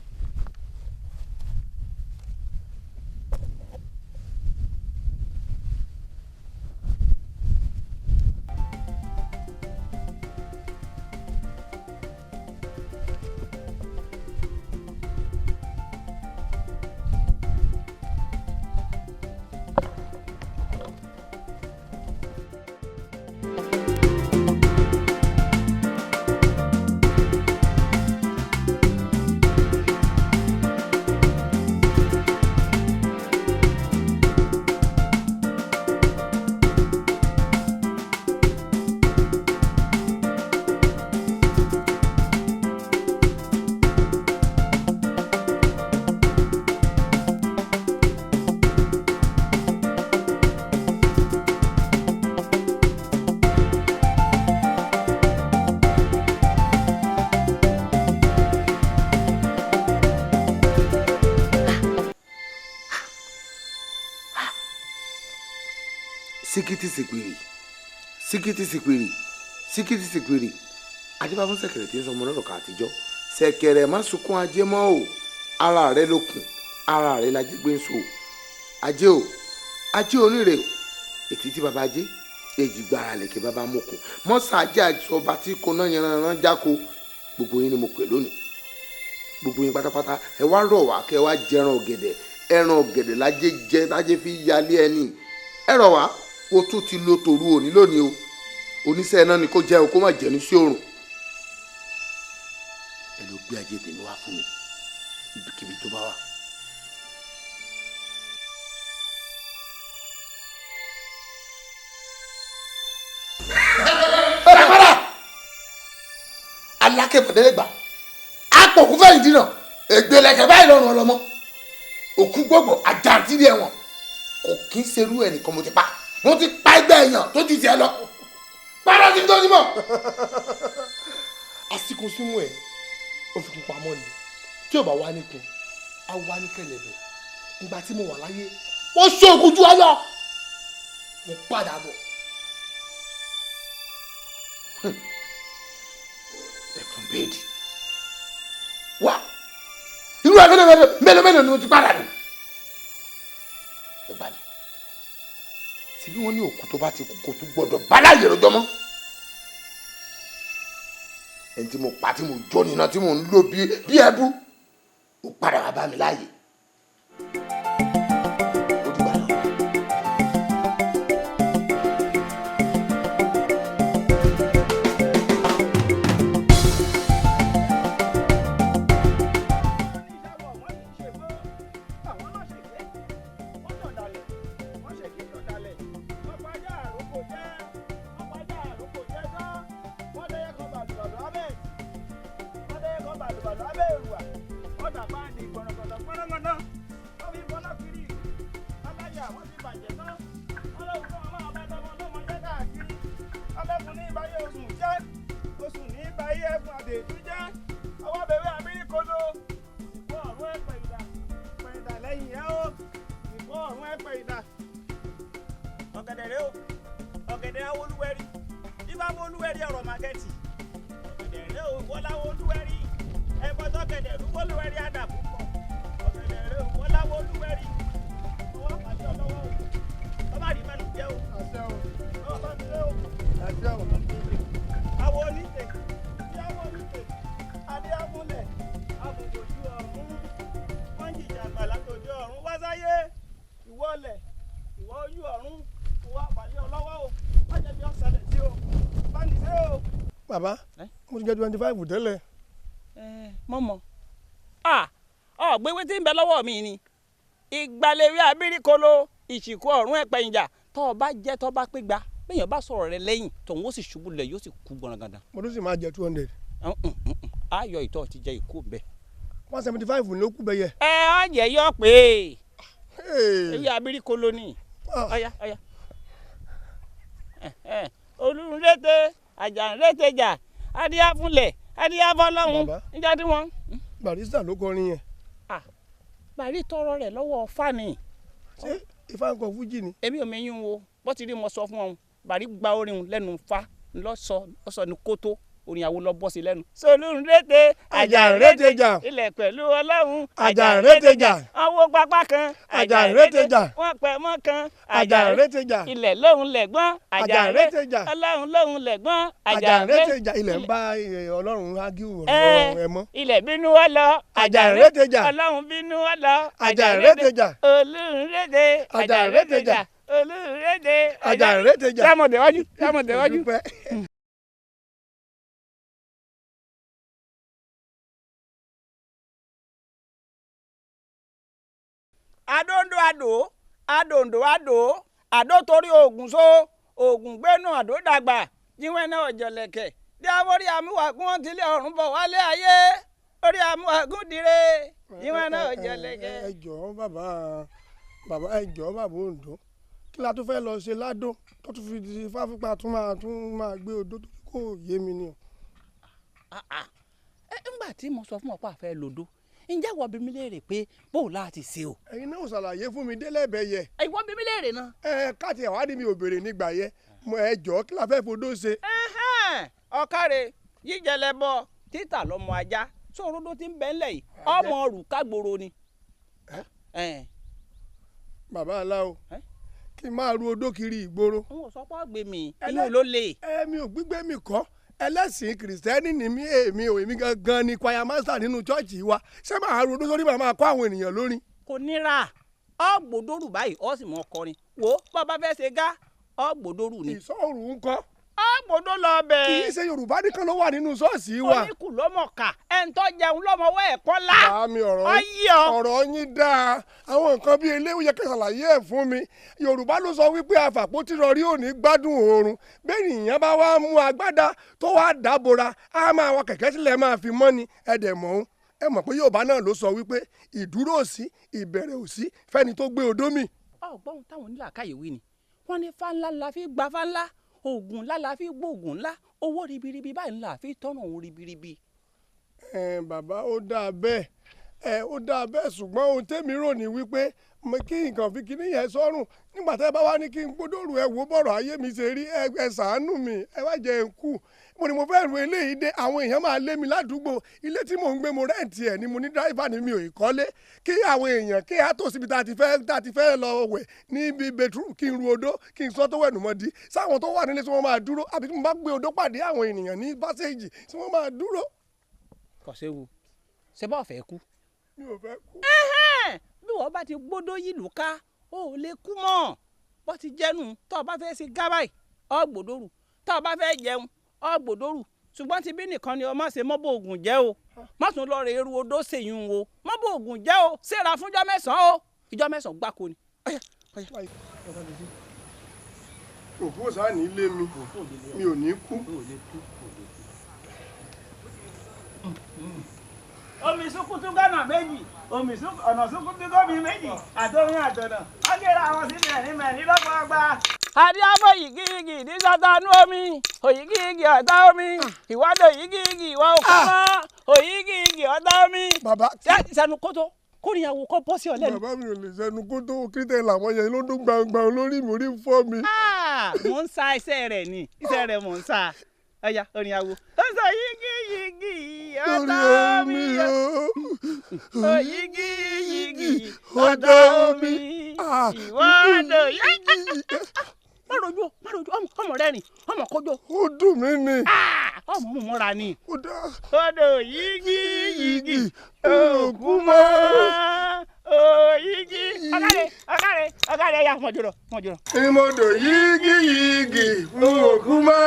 Síkìtì sìpìrì, síkìtì sìpìrì, síkìtì sìpìrì, adébá fún ṣẹ̀kẹ̀rẹ̀ tí ń sọmọ lọ́rọ̀ ká àtijọ́. Ṣẹ̀kẹ̀rẹ̀ má sunkún ajé mọ́ o, ara rẹ lókun, ara rẹ lajẹ gbé ń so. Ajé o, ajé onírè o, ètí tí baba ajé èjì gbára lẹ̀kẹ̀ baba mọ̀kùn mọ́sá ajé àjọba tí kò ná yanranran jáko. Gbogbo yín ni mo pè lónìí, gbogbo yín pátápátá ẹ wá rọ̀ wá kẹ wá jẹran ọ̀gẹ̀dẹ̀. Ẹran ọ̀gẹ̀dẹ̀ lájẹ jẹ lájẹ fi yálé ẹni. Ẹ rọ̀ wá, o tún ti lo tòru òní lónìí o. Oníṣẹ́ iná ni kó jẹ́ o, kó má jẹ́ ní sí òrùn. Ẹ ló gbé ajé tèmi wá fún mi ibikíbi tó bá wà. Padà alákẹ́bọ̀dẹ́lẹ́gbà apọ̀kú fẹ́yìn dínà ègbèlẹ̀kẹ̀ báyìí lọ́rùn ọlọ́mọ òkú gbogbo àjàntìrì ẹ̀wọ̀n kò kí ń serú ẹnìkan. Mo ti pa, mo ti pa ẹgbẹ́ èèyàn tó ju tiẹ̀ lọ. Padà sí tó ti mọ̀. Àsìkò símú ẹ ó fi kún pamọ́ ni, tí ò bá wá nìkan á wá ní kẹ̀lẹ̀bẹ̀. Ìgbà tí mo wà láyé wọ́n ṣoògùn ju ayọ̀, mo padà bọ̀. Ẹ̀fọn bẹ́ẹ̀dì wá, irú ẹ̀ mélòó mélòó ni mo ti padà nù. Ẹ gbà mí, síbí wọ́n ní òkú tó bá ti kú kò tún gbọ́dọ̀ bá láàyè lọ́jọ́ mọ́. Ẹni tí mo pa tí mo jó nínà tí mo ń lò bí ẹbú, ó padà wá bá mi láàyè. Ó dìgbà náà. Bàbá, mo ti jẹ 25 tẹ́lẹ̀. Mọ̀mọ́ ọ̀gbẹ́wé tí ń bẹ lọ́wọ́ mi ni ìgbàlèwé abirikolo ìsìnkú ọ̀run ẹ̀pẹ̀yìnjà. Tọ́ ọ bá jẹ́ tọ́ bá pé gba bẹ́ẹ̀ yẹn bá sọ̀rọ̀ rẹ lẹ́yìn tòun ó sì ṣubú lẹ̀ yóò sì kú gbọ̀nràngàdàn. Mo tún sì máa jẹ 200. Ayọ̀ ìtọ́ ti jẹ ìkú bẹ́ẹ̀. 175 ló kú bẹ́yẹ. Ẹ ọ jẹ yọ pé ewé abirikolo ni. Ọ̀ya ọ̀ya olùrẹ́tẹ̀ àjàǹrẹ́tẹ̀jà adíyáfúnlẹ̀ adíyáfọlọ́hún níjà tí wọ́n. Barrister ló kọrin yẹn. Bàrí tọrọ rẹ̀ lọ́wọ́ Ifá ni. Ṣé Ifá ń kọ fújì ni. Èmi ò mẹ́yìn wo bó ti rí mo sọ fún ọ, Bàrí gba orin lẹ́nu Ifá lọ́sọ ní kótó orin àwo lọ bọ́ sí lẹ́nu. Solúnrété àjàǹrétẹ̀jà ilẹ̀ pẹ̀lú ọlọ́run àjàǹrétẹ̀jà ọwọ́ pápá kan àjàǹrétẹ̀jà wọ́n pẹ̀ mọ́ kan àjàǹrétẹ̀jà ilẹ̀ lóhùn lẹ̀gbọ́n àjàǹrétẹ̀jà ọlọ́run lóhùn lẹ̀gbọ́n àjàǹrétẹ̀jà ilẹ̀ ń bá ọlọ́run ágíwò ọ̀rọ̀ ẹ mọ́. Ilẹ̀ bínú wa lọ àjàǹrétẹ̀jà ọlọ́run bínú wa lọ àjàǹrétẹ̀jà olúnrété àjàǹrétẹ̀jà olúnrété àjàǹrétẹ̀jà. Sámọ̀tẹ̀wájú sámọ̀tẹ̀wájú. Adóńdó adò adòǹdó adò àdó torí oògùn so oògùn gbénu àdó dàgbà jíwẹ́ náà ọ̀jọ̀lẹ̀kẹ̀ dí aborí amúwàgún wọn tilẹ̀ ọ̀run bọ̀ wálé ayé orí amúwàgún dire jíwẹ́ náà ọ̀jọ̀lẹ̀kẹ̀. Ẹ jọ̀ọ́ bàbá, bàbá ẹ jọ̀ọ́ bàbá Oǹdó, kí la tún fẹ́ lọ ṣe ládó tó tún fi di fáfúpa tún máa gbé odó tó kò yé mi ni o. Ńgbà tí mo sọ fún ọ pé àfẹ́ lòdó Ǹjẹ́ wọ́n bi mí léèrè pé bó o láti ṣe o. Ẹ̀yin náà ò ṣàlàyé fún mi délẹ̀bẹ̀ yẹ. Ìwọ bi mí léèrè náà. Ẹ káàtì ẹ̀wádìí mi ò béèrè nígbà yẹ, mo ẹ jọ kí la fẹ́ fodó ṣe. Ọ̀kàrẹ̀ jíjẹ lẹ́bọ títà lọ́mọ ajá sóòródó tí ń bẹ́ ńlẹ̀ yìí ọmọ rù kágboro ni. Bàbá aláwo, kí n máa ru odó kiri ìgboro. N ò sọ pé ọ̀gbìn mi inú ló le. Ẹ̀mi ò gbígbé mi kọ́, ẹlẹ́sìn kìrìsìtẹ́nì ni mí, èmi ò èmi gangan ni choir master nínú chọ́ọ̀chì wa. Ṣé màá ru odó sórí màá máa kọ́ àwọn ènìyàn lórin? Kò níra, ọ̀gbọ́dọ̀rù báyìí ọ sì mọ kọrin wo bàbá fẹ́ ṣe gá ọ̀gbọ́dọ̀rù ni. Ìsọ̀rù ń kọ́. Ọ̀gbọ́dọ̀ lọ bẹ̀. Kì í ṣe Yorùbá nìkan ló wà nínú ṣọ́ọ̀ṣì wa. Oníkù ló mọ̀ ká ẹ̀ńtọ́ jẹun lọ́mọwọ́ ẹ̀kọ́ la. Àmì ọ̀rọ̀ yín dáa, àwọn nǹkan bíi eléwé yẹ kẹ́ ṣàlàyé ẹ̀ fún mi. Yorùbá ló sọ wípé àfàpótí rọrí ò ní gbádùn oorun. Bẹ́ẹ̀ nìyẹn bá wá mú agbádá tó wá dábora, á máa wa kẹ̀kẹ́ sílẹ̀ máa fi mọ́ ni ẹ̀dẹ̀ mọ́ ọ́n. Ẹ mọ̀ pé Yorùbá náà ló sọ wípé ìdúró òsí ìbẹ̀rẹ̀ òsí fẹ́ni tó gbé odó mì. Ọgbọ́n táwọn onílàákàyè wí ni wọ́n ní fáńlá la fi gba fáńlá, oògùn ńlá la fi gbóògùn ńlá, owó ribiribi báyìí ńlá fi tọ́nà òun ribiribi. Ẹ bàbá, ó dáa bẹ́ẹ̀, ẹ ó dáa bẹ́ẹ̀, ṣùgbọ́n ohun tẹ́mi rò ní wípé kí nǹkan fi kíní yẹn sọ́rùn nígbà tẹ́ bá wá ní kí n gbódòrò ẹ wò bọ̀rọ̀ ayé mi ṣe rí, ẹ ṣàánú mi, ẹ wá jẹ́ n kú. Mo ní mo fẹ́ ru eléyìí dé, àwọn èèyàn máa lé mi ládùúgbò. Ilé tí mò ń gbé mo rẹ́ǹtì ẹ̀ ni, mo ní dráìfà ni, mi ò kọ́lé. Kí àwọn èèyàn kí á tó síbi tá a ti fẹ́ lọ wẹ̀ níbi bedroom, kí n ru odó kí n sọ tó wẹ̀ nù mọ́ di sáwọn tó wà nílé tí wọ́n máa dúró, àbí tí mo bá gbé odó pàdé àwọn ènìyàn ní pásíjì tí wọ́n máa dúró. Kò séwu, ṣé bá fẹ́ kú. Mi ò fẹ́ kú. Bí wọ́n bá ti gbódó yìí lù ká, ó lè kú mọ́. Bó ti jẹ́nu, tó o bá fẹ́ ṣe gábàì ọ̀gbòdòrú, tó o bá fẹ́ jẹun ọ̀gbòdòrú, ṣùgbọ́n ti bí nìkan ni o má ṣe mọ́bò ògùn jẹ́ o, má tún lọ rè eru odó ṣèyún o, mọ́bò ògùn jẹ́ o, ṣèrà fúnjọ́ mẹ́sàn-án o, ìjọ́ mẹ́sàn-án gbáko ni. Òkú ọ̀sán ní ilé mi, mi ò ní kú. Omi sukutu gánà méjì, omi ọ̀nà sukutu gómi méjì, àtọ́rin àtọ̀nà, wọ́n gẹ́ra àwọn sí mẹ́rin mẹ́rin lọ́gbọ̀ọ́gba. Adíábọ̀ yìgìyìgì ní sátánú omi, òyìgìyìgì ọ̀tá omi, ìwádìí òyìgìyìgì ìwà òkú mọ́, òyìgìyìgì ọ̀tá omi. Bàbá sẹnu kótó kórìyàwó kọ́ bọ́ sí ọ lẹ́nu. Bàbá mi ò lè sẹnu kótó, kírísítẹ̀ làwọn yẹn ló dún gbangba lórí mi, orí ń fọ́ mi. Mò ń sa iṣẹ́ rẹ̀ ni, iṣẹ́ rẹ̀ mò ń sa. Ọya orin awo. Ó sọ yígí yígí ọ̀tá omi o. Yígí yígí ọ̀tá omi. Ìwọ́dọ̀ yígí. Má rojú o, má rojú, ọmọ rẹ rìn, ọmọ kọjọ. Ó dùn mí ni. Ọmọ mú mọ́ra ni. Ó dá. Odò yígí yígí òkú mọ́. Òyígí. Ọ̀kàrẹ̀ ọ̀kàrẹ̀ ọ̀kàrẹ̀ ẹ̀yà mọ̀jọ̀rọ̀ mọ̀jọ̀rọ̀. Ìmọ̀dò yígí yígí òkú mọ́.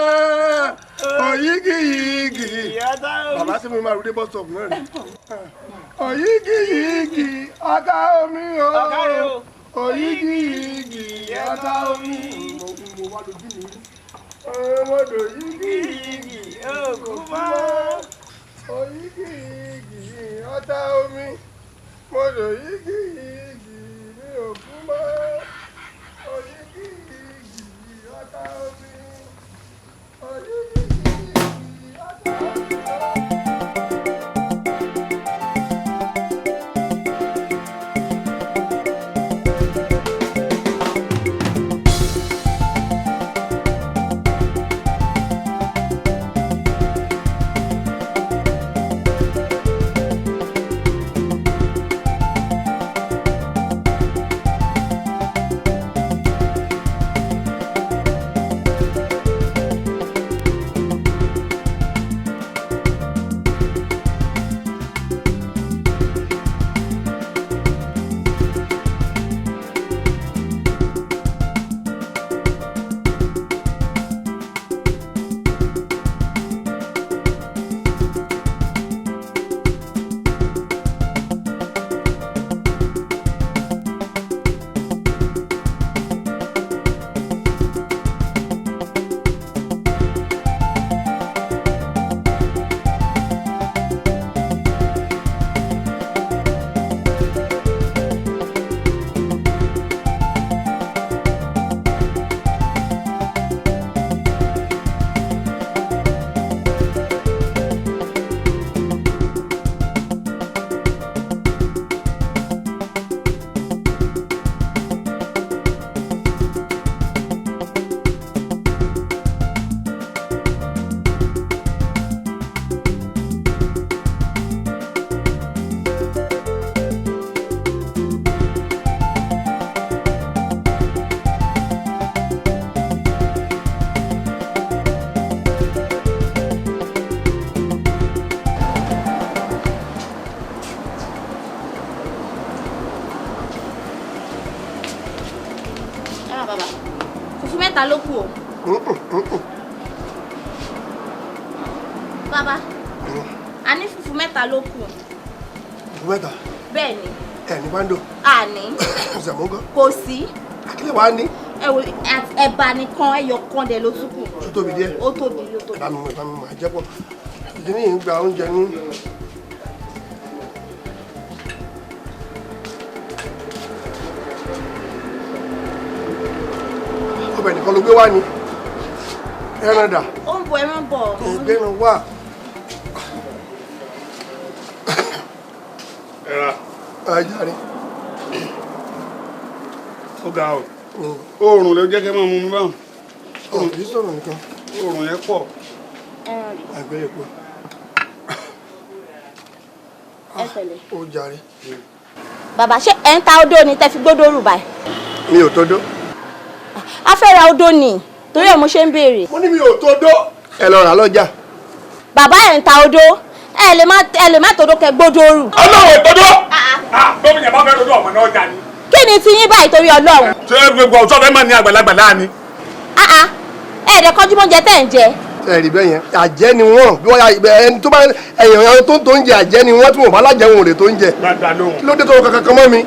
Òyígí yígí. Bàbá sí mi máa rúdé bus stop náà ni. Òyígí yígí ọ̀tá omi o. Òyígí yígí ọ̀tá omi. Mo wá lójú mi rí. Ìmọ̀dò yígí yígí òkú mọ́. Òyígí yígí ọ̀tá omi. Mọ̀dò yígí yígí mi ò kú mọ́. Òyígí yígí ọ̀tá omi. Òyígí yígí ọ̀tá omi. Ah bàbá, fùfú mẹ́ta ló kù o. Bàbá, a ní fùfú mẹ́ta ló kù. Fùfú mẹ́ta? Bẹ́ẹ̀ ni. Ẹ ní pàǹdò. A ní. Sẹ̀mó gan. Kò sí. Akílẹ̀ wàá ní. Ẹ wo ẹ̀bà nìkan ẹyọ kan dẹ̀ ló tún kù. Ó tóbi díẹ̀. Ó tóbi ló tóbi. Ẹ̀bà mi máa jẹ́ pọ̀. Ìdí nìyí ń gba oúnjẹ ní. Ọbẹ̀ nìkan ló gbé wá ni. Ẹran dà. Ó ń bọ ẹran bọ̀. Ẹgbẹ́ran wà. Ẹ̀rà. Ẹ jàre. Ó ga o. Oòrùn ló jẹ́ kí ẹ máa mú mi báwọn. Ọ̀ kì í sọ̀rọ̀ nìkan. Oòrùn yẹn pọ̀. Ẹran rè. Àgbẹ̀ yẹn pọ̀. Ẹ pẹ̀lẹ́. Ó jàre. Bàbá, ṣé ẹ̀ ń ta odó ni tẹ́ fi gbódó rù báyìí? Mi ò tó dó. A fẹ́ ra odó ni torí ẹ̀ mo ṣe ń béèrè. Mo ní mi ò tó dó. Ẹ lọ rà lọ́jà. Bàbá, ẹ̀ ń ta odó, ẹ lè má tòdó kẹ gbódó rù. Ọlọ́run ìtọ́jú. Gómìnà bá fẹ́ rodo ọmọ náà jà ni. Kí ni ti yín báyìí torí Ọlọ́run? Ṣé gbogbo ọ̀ṣọ́ fẹ́ mọ̀ ní àgbàlagbà láàánú? Ẹ ẹ̀dẹ̀ kọjú mọ́ oúnjẹ tẹ̀ ń jẹ. Ẹ rí bẹ́ẹ̀ yẹn, àjẹ́ ni wọ́n bí wọ́n ẹni tó bá ẹ̀yàn tó ń jẹ àjẹ́ ni wọ́n tí wọ́n bá lájẹun òrè tó ń jẹ. Gbàgbà lóhùn. Kí ló dé tó kankan kan mọ́ mi?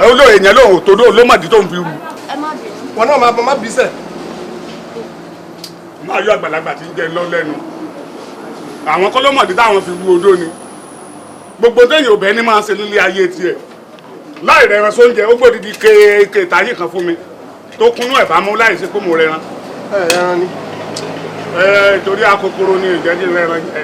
Olóyè yẹn lóhùn tó ló mọ̀dí tó ń fi rù. Ẹ má bínú. Wọn náà máa bí sẹ̀. Máa yọ àgbàlagbà tí ń jẹ lọ lẹ́nu. Àwọn kọ́lọ́mọ̀dé táwọn fi ru odó ni. Gbogbo téèyàn ò bẹ́ẹ̀ ní máa ṣe nílé ayé tiẹ̀. Láì rẹran sóúnjẹ, ó gbòdìdí kéèké táyé kan fún mi tó kúnú ẹ̀ bá mú láì ṣe pé mo rẹran. Ẹ rẹran ni. Ẹ torí akokoro ni ìjẹ́jì rẹran jẹ.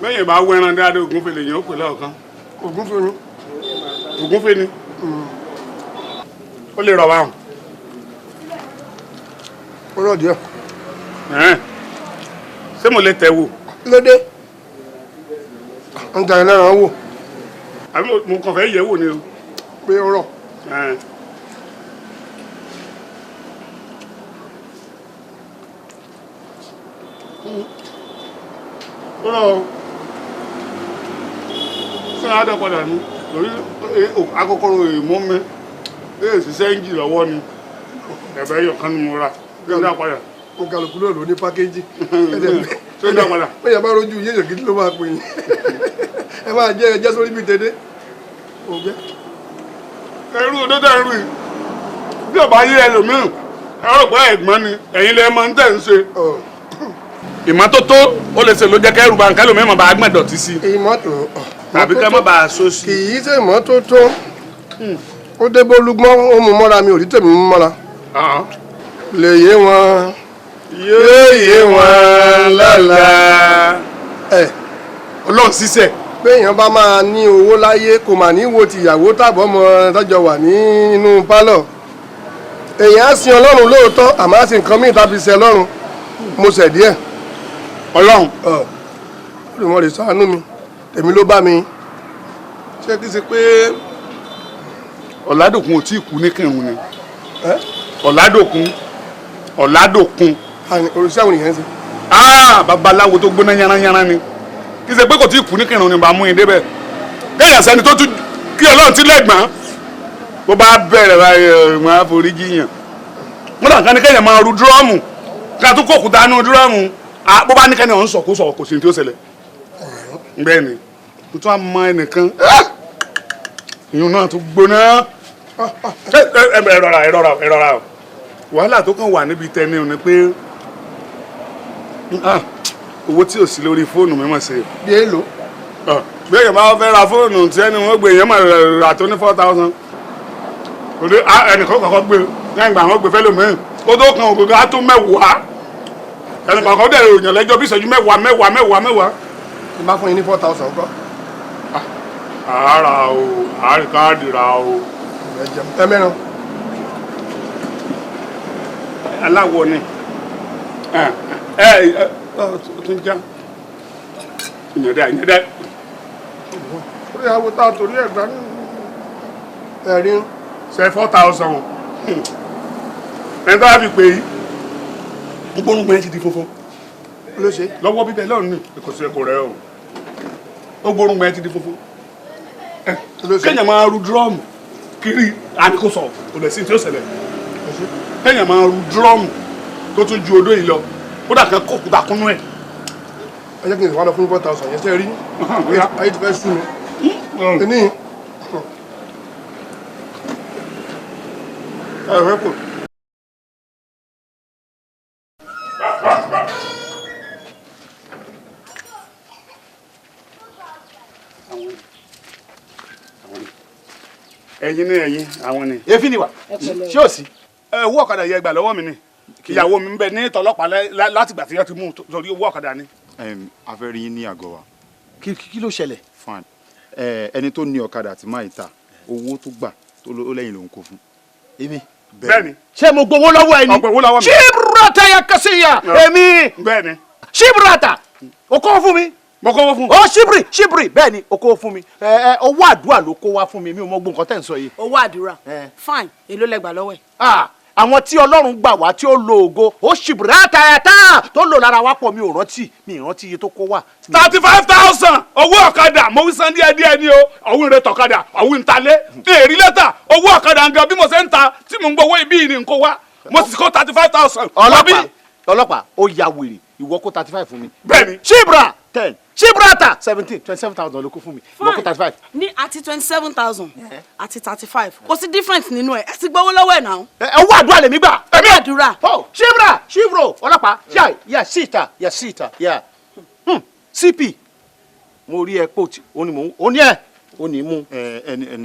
Bẹ́ẹ̀ bá wẹ́ran dáadáa, ògúnfe lè yàn ó pè lọ́ọ̀kan. Ògúnfe ni. Ògúnfe ni. Ó lè rọ̀ wá. Ó rọ̀ díẹ̀. Ṣé mo lè tẹ̀ wò? Lóde. Ń ta ẹlẹ́ran wò. Àbí mo kàn fẹ́ yẹ̀ wò ni o. Pé ó rọ̀. Ó rọ̀ o. Ṣé àádọ́ padà ní? Lórí akókòrò ìmú mi, èyí ṣiṣẹ́ ń jì lọ́wọ́ ni. Ẹ̀bẹ̀ yọ̀ kan ni mo rà. Ṣé àádọ́ padà? Mo kàlùkù náà ló ní pákéjì. Ṣé àádọ́ padà? Bẹ́ẹ̀ bá rojú yéèyàn gidi ló máa pè yín. Ẹ máa jẹ́ ẹjẹ́ sórí bíi tẹ́dẹ́. Ó jẹ́. Ẹrú òdòdó ẹrú yìí. Bí ọba yé ẹlòmíràn, ẹ rò pé ẹ̀gbọ́n ni ẹ̀yin lẹ máa ń tẹ̀ ń ṣe. Ìmọ́tótó ó lè ṣe ló jẹ́ kẹ́rù bá nǹkan ẹlòmíràn bá gbọ̀n dọ̀tí sí. Ìmọ́tò. Tàbí kẹ́ mọ́ bá a so sí. Kì í ṣe ìmọ́tótó. Ó dé bólúgbọ́n, ó mú mọ́ra mi ò rí tèmi mú mọ́ra. Lè yé wọn. Yóò yé wọn lọ́la. Ọlọ́run ṣiṣẹ́. Béèyàn bá máa ní owó láyé kò mà ní wo tìyàwó tàbọ̀ ọmọ tọ́jọ wà nínú pálọ̀. Èèyàn á sin Ọlọ́run lóòótọ́ àmọ́ á sin nǹkan míì tàbí sin Ọlọ́run. Mo ṣẹ̀ díẹ̀. Ọlọ́run. Olùmọ̀ rè ṣàánú mi, tèmi ló bá mi. Ṣé kí ṣe pé Ọ̀làdòkun ò tí ì kú ní kírun ni? Ọ̀làdòkun. Ọ̀làdòkun. Òrìṣà òun nìyẹn ṣe. Babaláwo tó gbóná yánnayánná ni. Kí ṣe pé kò tí ì kú ní kírun ni bá mú yín débẹ̀. Kéèyàn sẹ́ni tó tún kí Ọlọ́run ti lẹ́gbọ̀n. Bó bá bẹ̀rẹ̀ báyìí wọ́n á forí jiyàn. Wọ́n dà kan ní kéèyàn máa ru dúrọ́ọ̀mù. Kí a tún kó òkúta nú dúrọ́ọ̀mù. Bó bá ní kẹ́ni ọ̀hún sọ̀kú sọ̀rọ̀ kò sí ní tí ó ṣẹlẹ̀. Bẹ́ẹ̀ ni, mo tún á mọ ẹnìkan. Ìyún náà tún gbóná. Ẹ rọra ẹ rọra ẹ rọra o. Wàhálà tó kàn wà níbi tẹni ò ní pé owó tí ò sí lórí fóònù mi mọ̀ sí. Bí èlò. Bí èèyàn bá fẹ́ ra fóònù tí ẹni wọ́n gbé èèyàn máa rà tó ní 4,000. Òde ẹnìkan kọ̀ọ̀kan gbé lẹ́yìn ìgbà wọn gbé fẹ́lòmíràn. Kó tó kan ògùn á tó mẹ́wàá. Ẹnìkan kan dẹ̀ ròyìn lẹ́jọ́ bí ìṣẹ́jú mẹ́wàá mẹ́wàá mẹ́wàá mẹ́wàá. Tí bá fún yín ní 4,000 kọ́. Àárà o, àárí káàdì ra o. Ẹ mẹ́ran. Aláwọ̀ ni. Ẹ tún já. Ìyẹn dá ìyẹn dá. Orí àwo tá a torí ẹ̀ gbá ẹ̀rí. Ṣé 4,000? Ẹni tó bá fi pè yí. Gbogbo orúkọ yẹn ti di funfun. Ló ṣe. Lọ́wọ́ bíbẹ̀ lọ́rùn ni kò sí ẹ̀kọ́ rẹ̀ o. Gbogbo orúkọ yẹn ti di funfun. Kéèyàn máa ru dúrọ́ọ̀mù kiri àní kò sọ kò lè sí tí ó ṣẹlẹ̀. Kéèyàn máa ru dúrọ́ọ̀mù tó tún ju odó yìí lọ kódà kan kó òkúta kúnú ẹ̀. Ẹ jẹ́ kí n wá lọ fún 4,000 yẹn ṣe rí ayé ti fẹ́ sú mi. Ní ẹ̀rọ kù. Ẹ̀yin ni ẹ̀yin àwọn ni. Èéfín ni wà ṣé ò sí. Owó ọ̀kadà yẹ gbà lọ́wọ́ mi ni ìyàwó mi ń bẹ ní tọlọ́pàá látìgbà tí wọ́n ti mú un torí owó ọ̀kadà ni. A fẹ́ rí yín ní àgọ́ wa. Kí ló ṣẹlẹ̀? Fine, ẹni tó ní ọ̀kadà àti máa ìta owó tó gbà tó lẹ́yìn lòun kó fún. Èmi. Bẹ́ẹ̀ni. Ṣé mo gbowó lọ́wọ́ ẹni? Ọ̀pọ̀ owó lọ́wọ́ mi. Ṣíbrata ya kasiya èmi. Bẹ́ẹ̀ni. Ṣíbrata o kó fún mi. Mo kó fún. Ó ṣíbrì ṣíbrì bẹ́ẹ̀ni o kó fún mi. Ẹ owó àdúrà ló kó wá fún mi, mi ò mọ gbogbo nǹkan tẹ̀ ń sọ yìí. Owó àdúrà. Fine, èló lẹ gbà lọ́wọ́ ẹ̀? Àwọn tí Ọlọ́run gbà wá tí ó lo ògo ó ṣìbìrà tààtà tó lò lára wa pọ̀, mi ò rántí iye tó kó wá. 35,000 owó ọ̀kadà mo wí san díẹ̀ díẹ̀ ni o, òun rẹ tọ̀kadà òun ń talé èrì lẹ́tà owó ọ̀kadà nǹkan bí mo ṣe ń ta tí mo ń gbowó ibi ni n kó wá mo sì kó 35,000. Ọlọ́pàá ó ya wèrè, ìwọ kó 35 fún mi. Bẹ́ẹ̀ni. Ṣìbìrà 10 ṣìbìràtà 17 27,000 ló kó fún mi, ìwọ kó 35. Ní àti 27,000 àti 35 kò sí difference nínú ẹ, ẹ ti gbowó lọ́wọ́ ẹ̀ náà. Owó àdúrà lèmi gbà. Owó àdúrà. Ṣìbìrà ṣìbìrò ọlọ́pàá yà yà síta yà síta yà CP mo rí ẹ pò tí ó ní mò ń ó ní ẹ ó ní mú.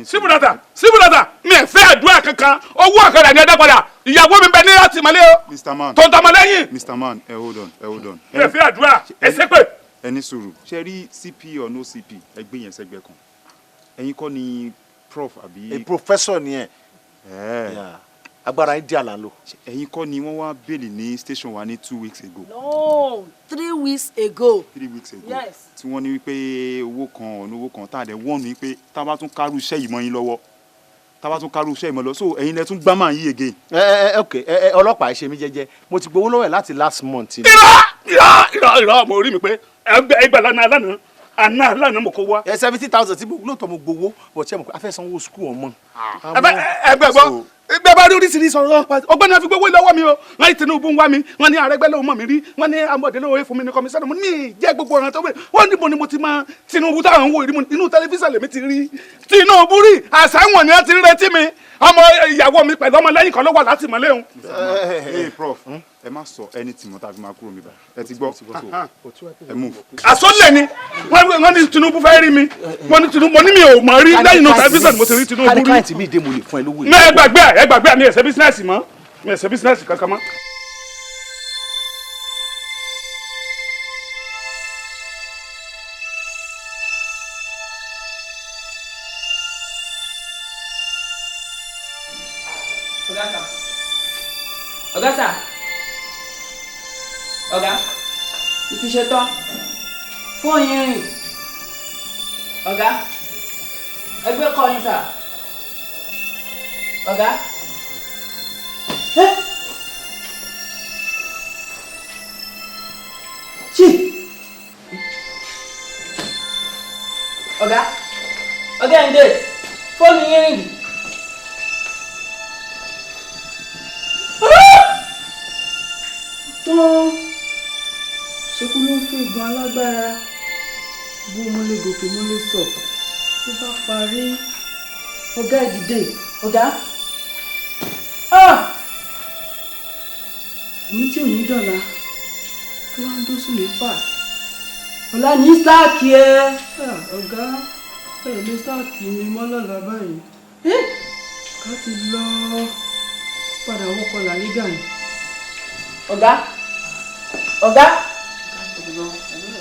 Ṣìbìràtà ṣìbìràtà mi ẹ fẹ́ àdúrà kankan, owó ọ̀kadà ni ẹ dá padà, ìyàwó mi bẹ ní àtìmọ́lé o. Mr. Man tó ń tamọ lẹ́yìn. Mr. Man ẹ hold on ẹ hold on. Mi ẹ fẹ́ àdúrà ẹ ṣépè. Ẹ ní sùúrù, ṣe rí CP or no CP ẹ gbé yẹn sẹ́gbẹ́ kan, ẹ̀yin kọ́ ni prof àbí. A professor ni ẹ. Agbára India là ń lò. Ẹ̀yin kọ́ ni wọ́n wá bèèlì ní station wa ní 2 weeks ago. No, 3 weeks ago. 3 weeks ago. Yes. Tí wọ́n ní wípé owó kan ọ̀nà owó kan tá a dẹ̀ wọ́n ní pé tá a bá tún kárú iṣẹ́ yìí mọ́ yín lọ́wọ́, tá a bá tún kárú iṣẹ́ yìí mọ́ lọ, so ẹ̀yin lẹ tún gbá máa yí again. Ẹ ok ẹ ọlọ́pàá ẹ ṣe mí jẹ́jẹ́, mo ti gbowó lọ́wọ́ ẹ̀ láti last month. Irọ́ irọ́ irọ́ irọ́ mo rí mi pé ẹgbẹ́ lánàá lánàá àná lánàá mo kó wá. Ẹ 70,000 tí lóòótọ́ mo gbowó bọ̀ tí ẹ mọ̀ pé a fẹ́ sanwó school ọmọ. Ẹgbẹ́ gbọ́ ẹgbẹ́ bá rí oríṣiríṣi ọ̀rọ̀ ọgbẹ́ni àfi gbowó lọ́wọ́ mi o, wọ́n ní Tinubu ń wá mi, wọ́n ní Arẹ́gbẹ́ lòun mọ̀ mí rí, wọ́n ní Amọ̀dé lòun fún mi ní kọmíṣánná, mo ní jẹ́ gbogbo ọ̀ràn tó wẹ̀, wọ́n ní mo ni mo ti máa Tinubu táwọn ń wò rí inú tẹlifíṣàn lèmi ti rí Tinubu rí àṣàwọ̀n ni wọ́n ti retí mi, ọmọ ìyàwó mi pẹ̀lú ọmọ lẹ́yìn kan ló wà láti mọ́lé òun. Hey prof, ẹ má sọ anything mọ́ tàbí máa kúrò mi bá ẹ ti gbọ́, ẹ move. Àsọlẹ̀ ni wọ́n ní Tinubu fẹ́ rí mi, wọ́n ní Tinubu, mo ní mi ò mọ̀ rí lẹ́yìn inú tẹlifíṣàn mo ti rí Tinubu rí. Client mi dé mo lè fún ẹ lówó. Ní ẹ gbàgbé ẹ gbàgbé mi ẹ ṣe bísínẹ́sì mọ́, mi ẹ ṣe bísínẹ́sì kankan mọ́. Ọ̀gá sà, ọ̀gá, ìfi ṣe tán, fóònù yín rìn, ọ̀gá, ẹgbẹ́ kọ́ yín sà, ọ̀gá. Chi! Ọ̀gá, ọ̀gá ẹ̀ ń dé, fóònù yín rìn. Tán ṣekú ló ń fún ìgbọ́n alágbára bó mo lè gòkè mo lè sọ tó bá parí ọ̀gá ìdìde ọ̀gá èmi tí ò ní dọ̀la tó wá ń dóṣù mẹ́fà ọ̀la ní sáàkì ẹ ọ̀gá ẹ lè sáàkì mi mọ́ lọ́la báyìí ká ti lọ padà wọ́kọ̀ làrígà ni. Ọ̀gá ọ̀gá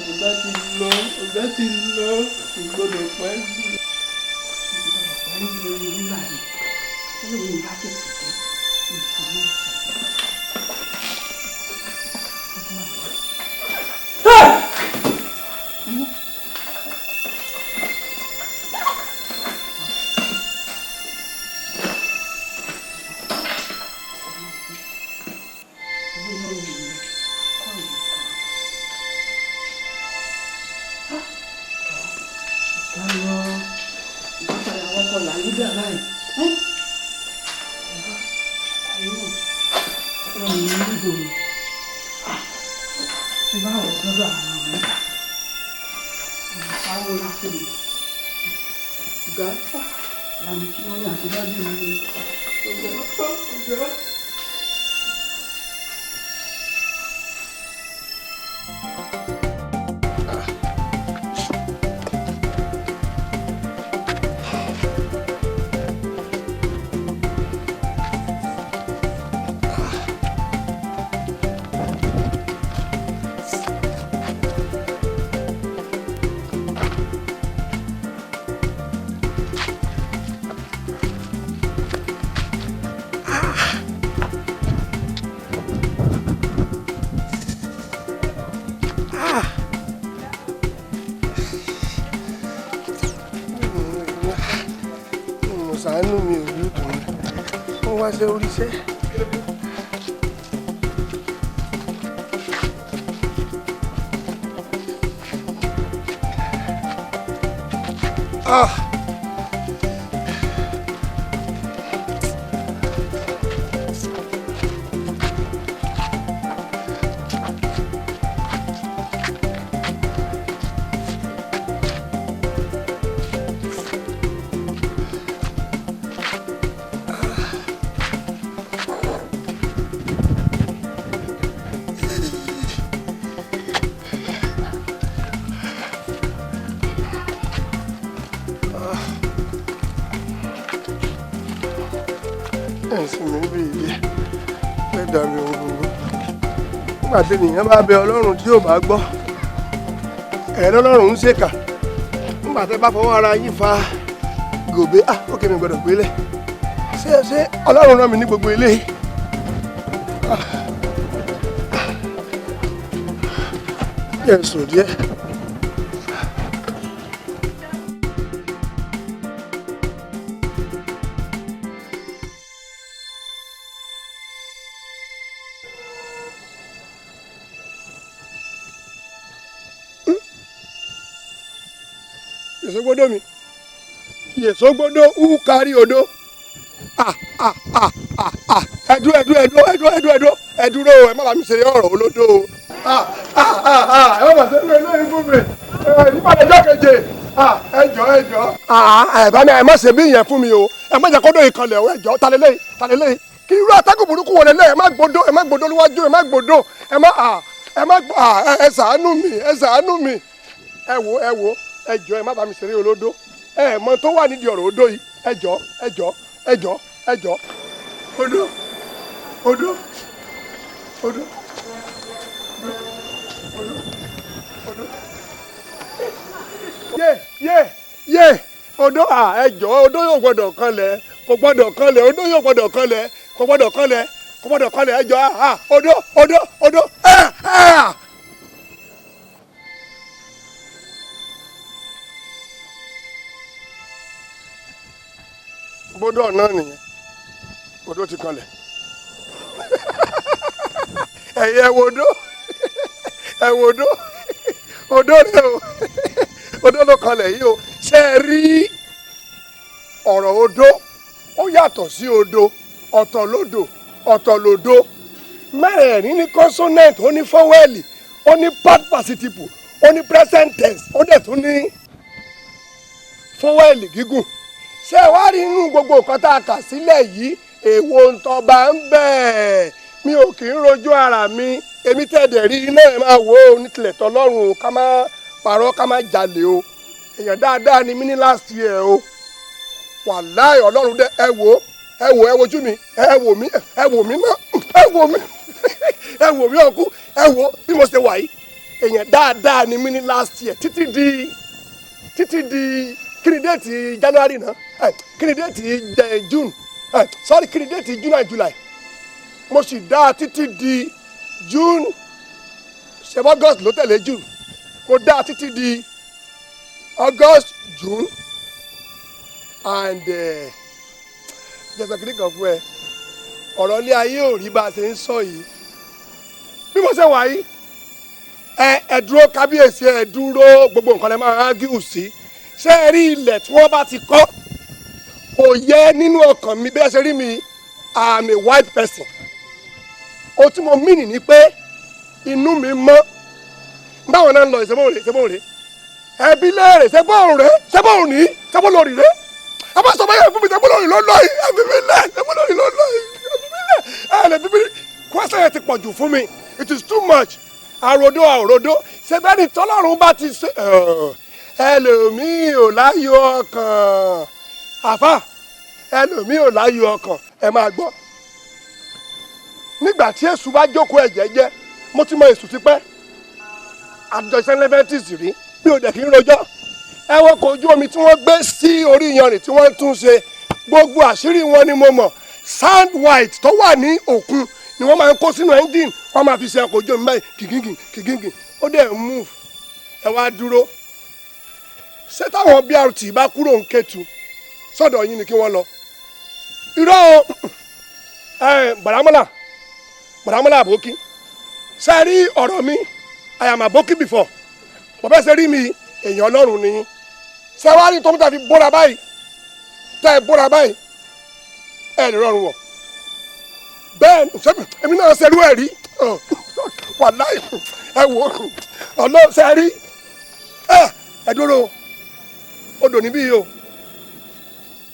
ọ̀gá ti lọ, ọ̀gá ti lọ, kò gbọ́dọ̀ pẹ́ jù. Pẹ́ lórí nígbà yìí, lórí bá tètè dé, nǹkan náà ti. yìí dà báyìí? Ẹ́ ọ̀rọ̀ mi ní ìgboro. Ṣé báwo lọ́dọ̀ àwọn ọ̀rẹ́? Àwọn orí fún mi. Ọ̀gá, àmì kí wọ́n yà àti dájú mi. Ọ̀gá, ọ̀gá. Ṣàánú mi ò ní dùn ún wá ṣe oríṣẹ́. Ah! Ẹ̀sìn mi bí ilé lẹ́dàá mi ohun gbogbo. Nígbà tí ènìyàn bá bẹ Ọlọ́run tí yóò bá gbọ́, ẹ̀rọ Ọlọ́run ń ṣèkà. Nígbà tí ẹ bá fọwọ́ ara yín fa gòbé, ah, ó kẹ́ mi gbọ́dọ̀ gbélé. Ṣé Ọlọ́run rán mi ní gbogbo ilé? Jẹ́ n sùn díẹ̀. Yèsógbódó mi, yèsógbódó ú kárí odó. Ah ah ah ah ah, ẹdú ẹdú ẹdú ẹdú ẹdú ẹdú ẹdúró, ẹ má bàa mi ṣe ọ̀rọ̀ olódó o. Ah ah ah ah, ẹ má bàa ṣe eléyìí fún mi, ẹ nípàdé ọjọ́ keje. Ah, ẹ jọ̀ọ́ ẹ jọ̀ọ́. Ah, ẹ bá mi, ẹ má ṣe bí ìyẹn fún mi o, ẹ má jẹ́ kó dó ìkànlẹ̀ o. Ẹ jọ̀ọ́, ta lélẹ́yìí, ta lélẹ́yìí, kí irú atẹ́gùn burúkú wọlé lẹ́yìn? Ẹ má gbódó, ẹ má gbódó níwájú, ẹ má gbódó, ẹ má ah, ẹ má ah, ẹ ṣàánú mi, ẹ ṣàánú mi. Ẹ wo, ẹ wo, ẹ jọ̀ọ́, ẹ má bá mi ṣeré olódó. Ẹ mọ tó wà nídìí ọ̀rọ̀ odó yìí. Ẹ jọ̀ọ́, ẹ jọ̀ọ́, ẹ jọ̀ọ́, ẹ jọ̀ọ́. Odó, odó, odó, odó, odó. Yé yé yé, odó! À, ẹ jọ̀ọ́, odó yóò gbọ́dọ̀ kanlẹ̀, kò gbọ́dọ̀ kanlẹ̀, odó yóò gbọ́dọ̀ kanlẹ̀, kò gbọ́dọ̀ kanlẹ̀, kò gbọ́dọ̀ kanlẹ̀. Ẹ jọ̀ọ́, à, odó, odó, odó, ẹ ẹ. Bódò náà nìyẹn, odó ti kanlẹ̀. Ẹ̀yin ẹ wo odó, ẹ wo odó, odó rẹ o, odó ló kanlẹ̀ yìí o. Ṣé ẹ rí ọ̀rọ̀ odó? Ó yàtọ̀ sí odò, ọ̀tọ̀ lódò, ọ̀tọ̀ lódò. Mẹ́rẹ̀ẹ̀rin ní consonant, ó ní fọ́wẹ́lì, ó ní past participle, ó ní present tense, ó dẹ̀ tún ní fọ́wẹ́lì gígùn. Ṣé ẹ wá rí inú gbogbo nǹkan tá a kà sílẹ̀ yìí, èwo ń tọba ń bẹ̀? Mi ò kì í rojú ara mi. Èmi tẹ̀dẹ̀ rí iná, ẹ̀ máa wò ó ní tilẹ̀ tọ́lọ́run o, ká má parọ́, ká má jalè o. Èèyàn dáadáa ni mí ní last year o, wàláì Ọlọ́run dẹ. Ẹ wò, ẹ wò, ẹ wojú mi, ẹ wò mí, ẹ wò mí náà, ẹ wò mí, ẹ wò mí ọkú, ẹ wò bí mo ṣe wà yìí. Èèyàn dáadáa ni mí ní last year títí di kí ni date January náà? Kí ni date June? Sorry, kí ni date June and July? Mo sì dá títí di June, ṣe August ló tẹ̀lé June. Mo dá títí di August, June and jẹ́sọ̀ kìíní kan fún ẹ. Ọ̀rọ̀ ilé ayé ò rí bá a ṣe ń sọ yìí. Bí mo ṣe wà yìí, ẹ dúró, kábíyèsí, ẹ dúró. Gbogbo nǹkan lẹ máa gíhù sí. Ṣé ẹ rí ilẹ̀ tí wọ́n bá ti kọ́ Kò yẹ nínú ọkàn mi. Bí ẹ ṣe rí mi, I am a white person. O tí mo mean ni pé inú mi mọ́. Báwọn náà ń lọ ìṣẹ́bọ̀n rè, ìṣẹ́bọ̀n rè, ẹbí léèrè, ṣẹ́bọ̀n rè, ṣẹ́bọ̀n ní, ṣẹ́bọ̀n lórí rè. Ẹ bá sọ báyẹn fún mi, ṣẹ́bọ̀n lórí ló lọ yìí, ẹbí mi lẹ̀, ṣẹ́bọ̀n lórí ló lọ yìí, ẹbí mi lẹ̀. Ẹ lè bíbí kwẹ́sẹ̀ yẹn ti pọ̀ jù fún mi. It is too much. Àròdó àròdó, ṣẹ́bẹ́ni tọ́lọ́run bá ti ṣe ẹlòmíì ò láyọ̀ ọkàn, àfà, ẹlòmíì ò láyọ̀ ọkàn. Ẹ máa gbọ́, nígbà tí èṣù bá jókòó ẹ̀ jẹ́jẹ́, mo ti mọ èṣù tipẹ́, àjọ ìṣẹ́lẹ́fẹ́tìsì rí, mi ò dẹ̀ kí n rojọ́. Ẹ wọ́n kọ ojú omi tí wọ́n gbé sí orí iyanrìn tí wọ́n tún ṣe, gbogbo àṣírí wọn ni mo mọ̀. Sand white tó wà ní òkun ni wọ́n máa ń kó sínú engine, wọ́n máa fi ṣe ọkọ̀ ojú omi báyìí, kìkìngìn kìkìngìn, ó dẹ̀ move. Ẹ wá dúró, ṣé táwọn BRT bá kúrò ń Kétu, sọ́dọ̀ yín ni kí wọ́n lọ? Irọ́ o. Ẹ Bàrámọ́là, Bàrámọ́là àbókí, ṣe rí ọ̀rọ̀ mi? I am aboki before. Bàbá ṣe rí mi, èèyàn Ọlọ́run ni. Ṣé wàá rí tọ́mítà fi bóra báyìí, tẹ́ ẹ bóra báyìí, ẹ lè rọrùn wọ̀ bẹ́ẹ̀. Èmi náà ṣerú ẹ̀ rí, wàláì. Ẹ wò ọlọ́, ṣe rí ẹ dúró, odò níbí yìí o,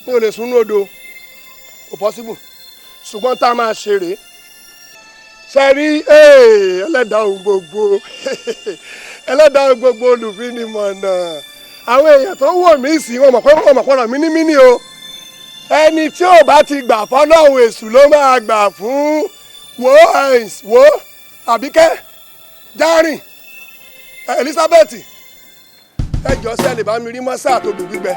mi ò lè sùn ní odò, kò possible. Ṣùgbọ́n tá a máa ṣe rèé, ṣe rí, ẹlẹ́dàá ohun gbogbo, ẹlẹ́dàá ohun gbogbo, olùfinimọ̀nà, àwọn èèyàn tó wò mí sí, wọn mọ̀ pé wọ́n mọ̀ pọ̀rọ̀ mí ní mí ní o. Ẹni tí ò bá ti gbà fọlọ́run, èṣù ló máa gbà fún. Wo wo Àbíkẹ́ Járìn, Elizabeth, ẹ jọ, sẹ́ẹ̀ lè bá mi rí mọ́sá àtòdò gbígbẹ?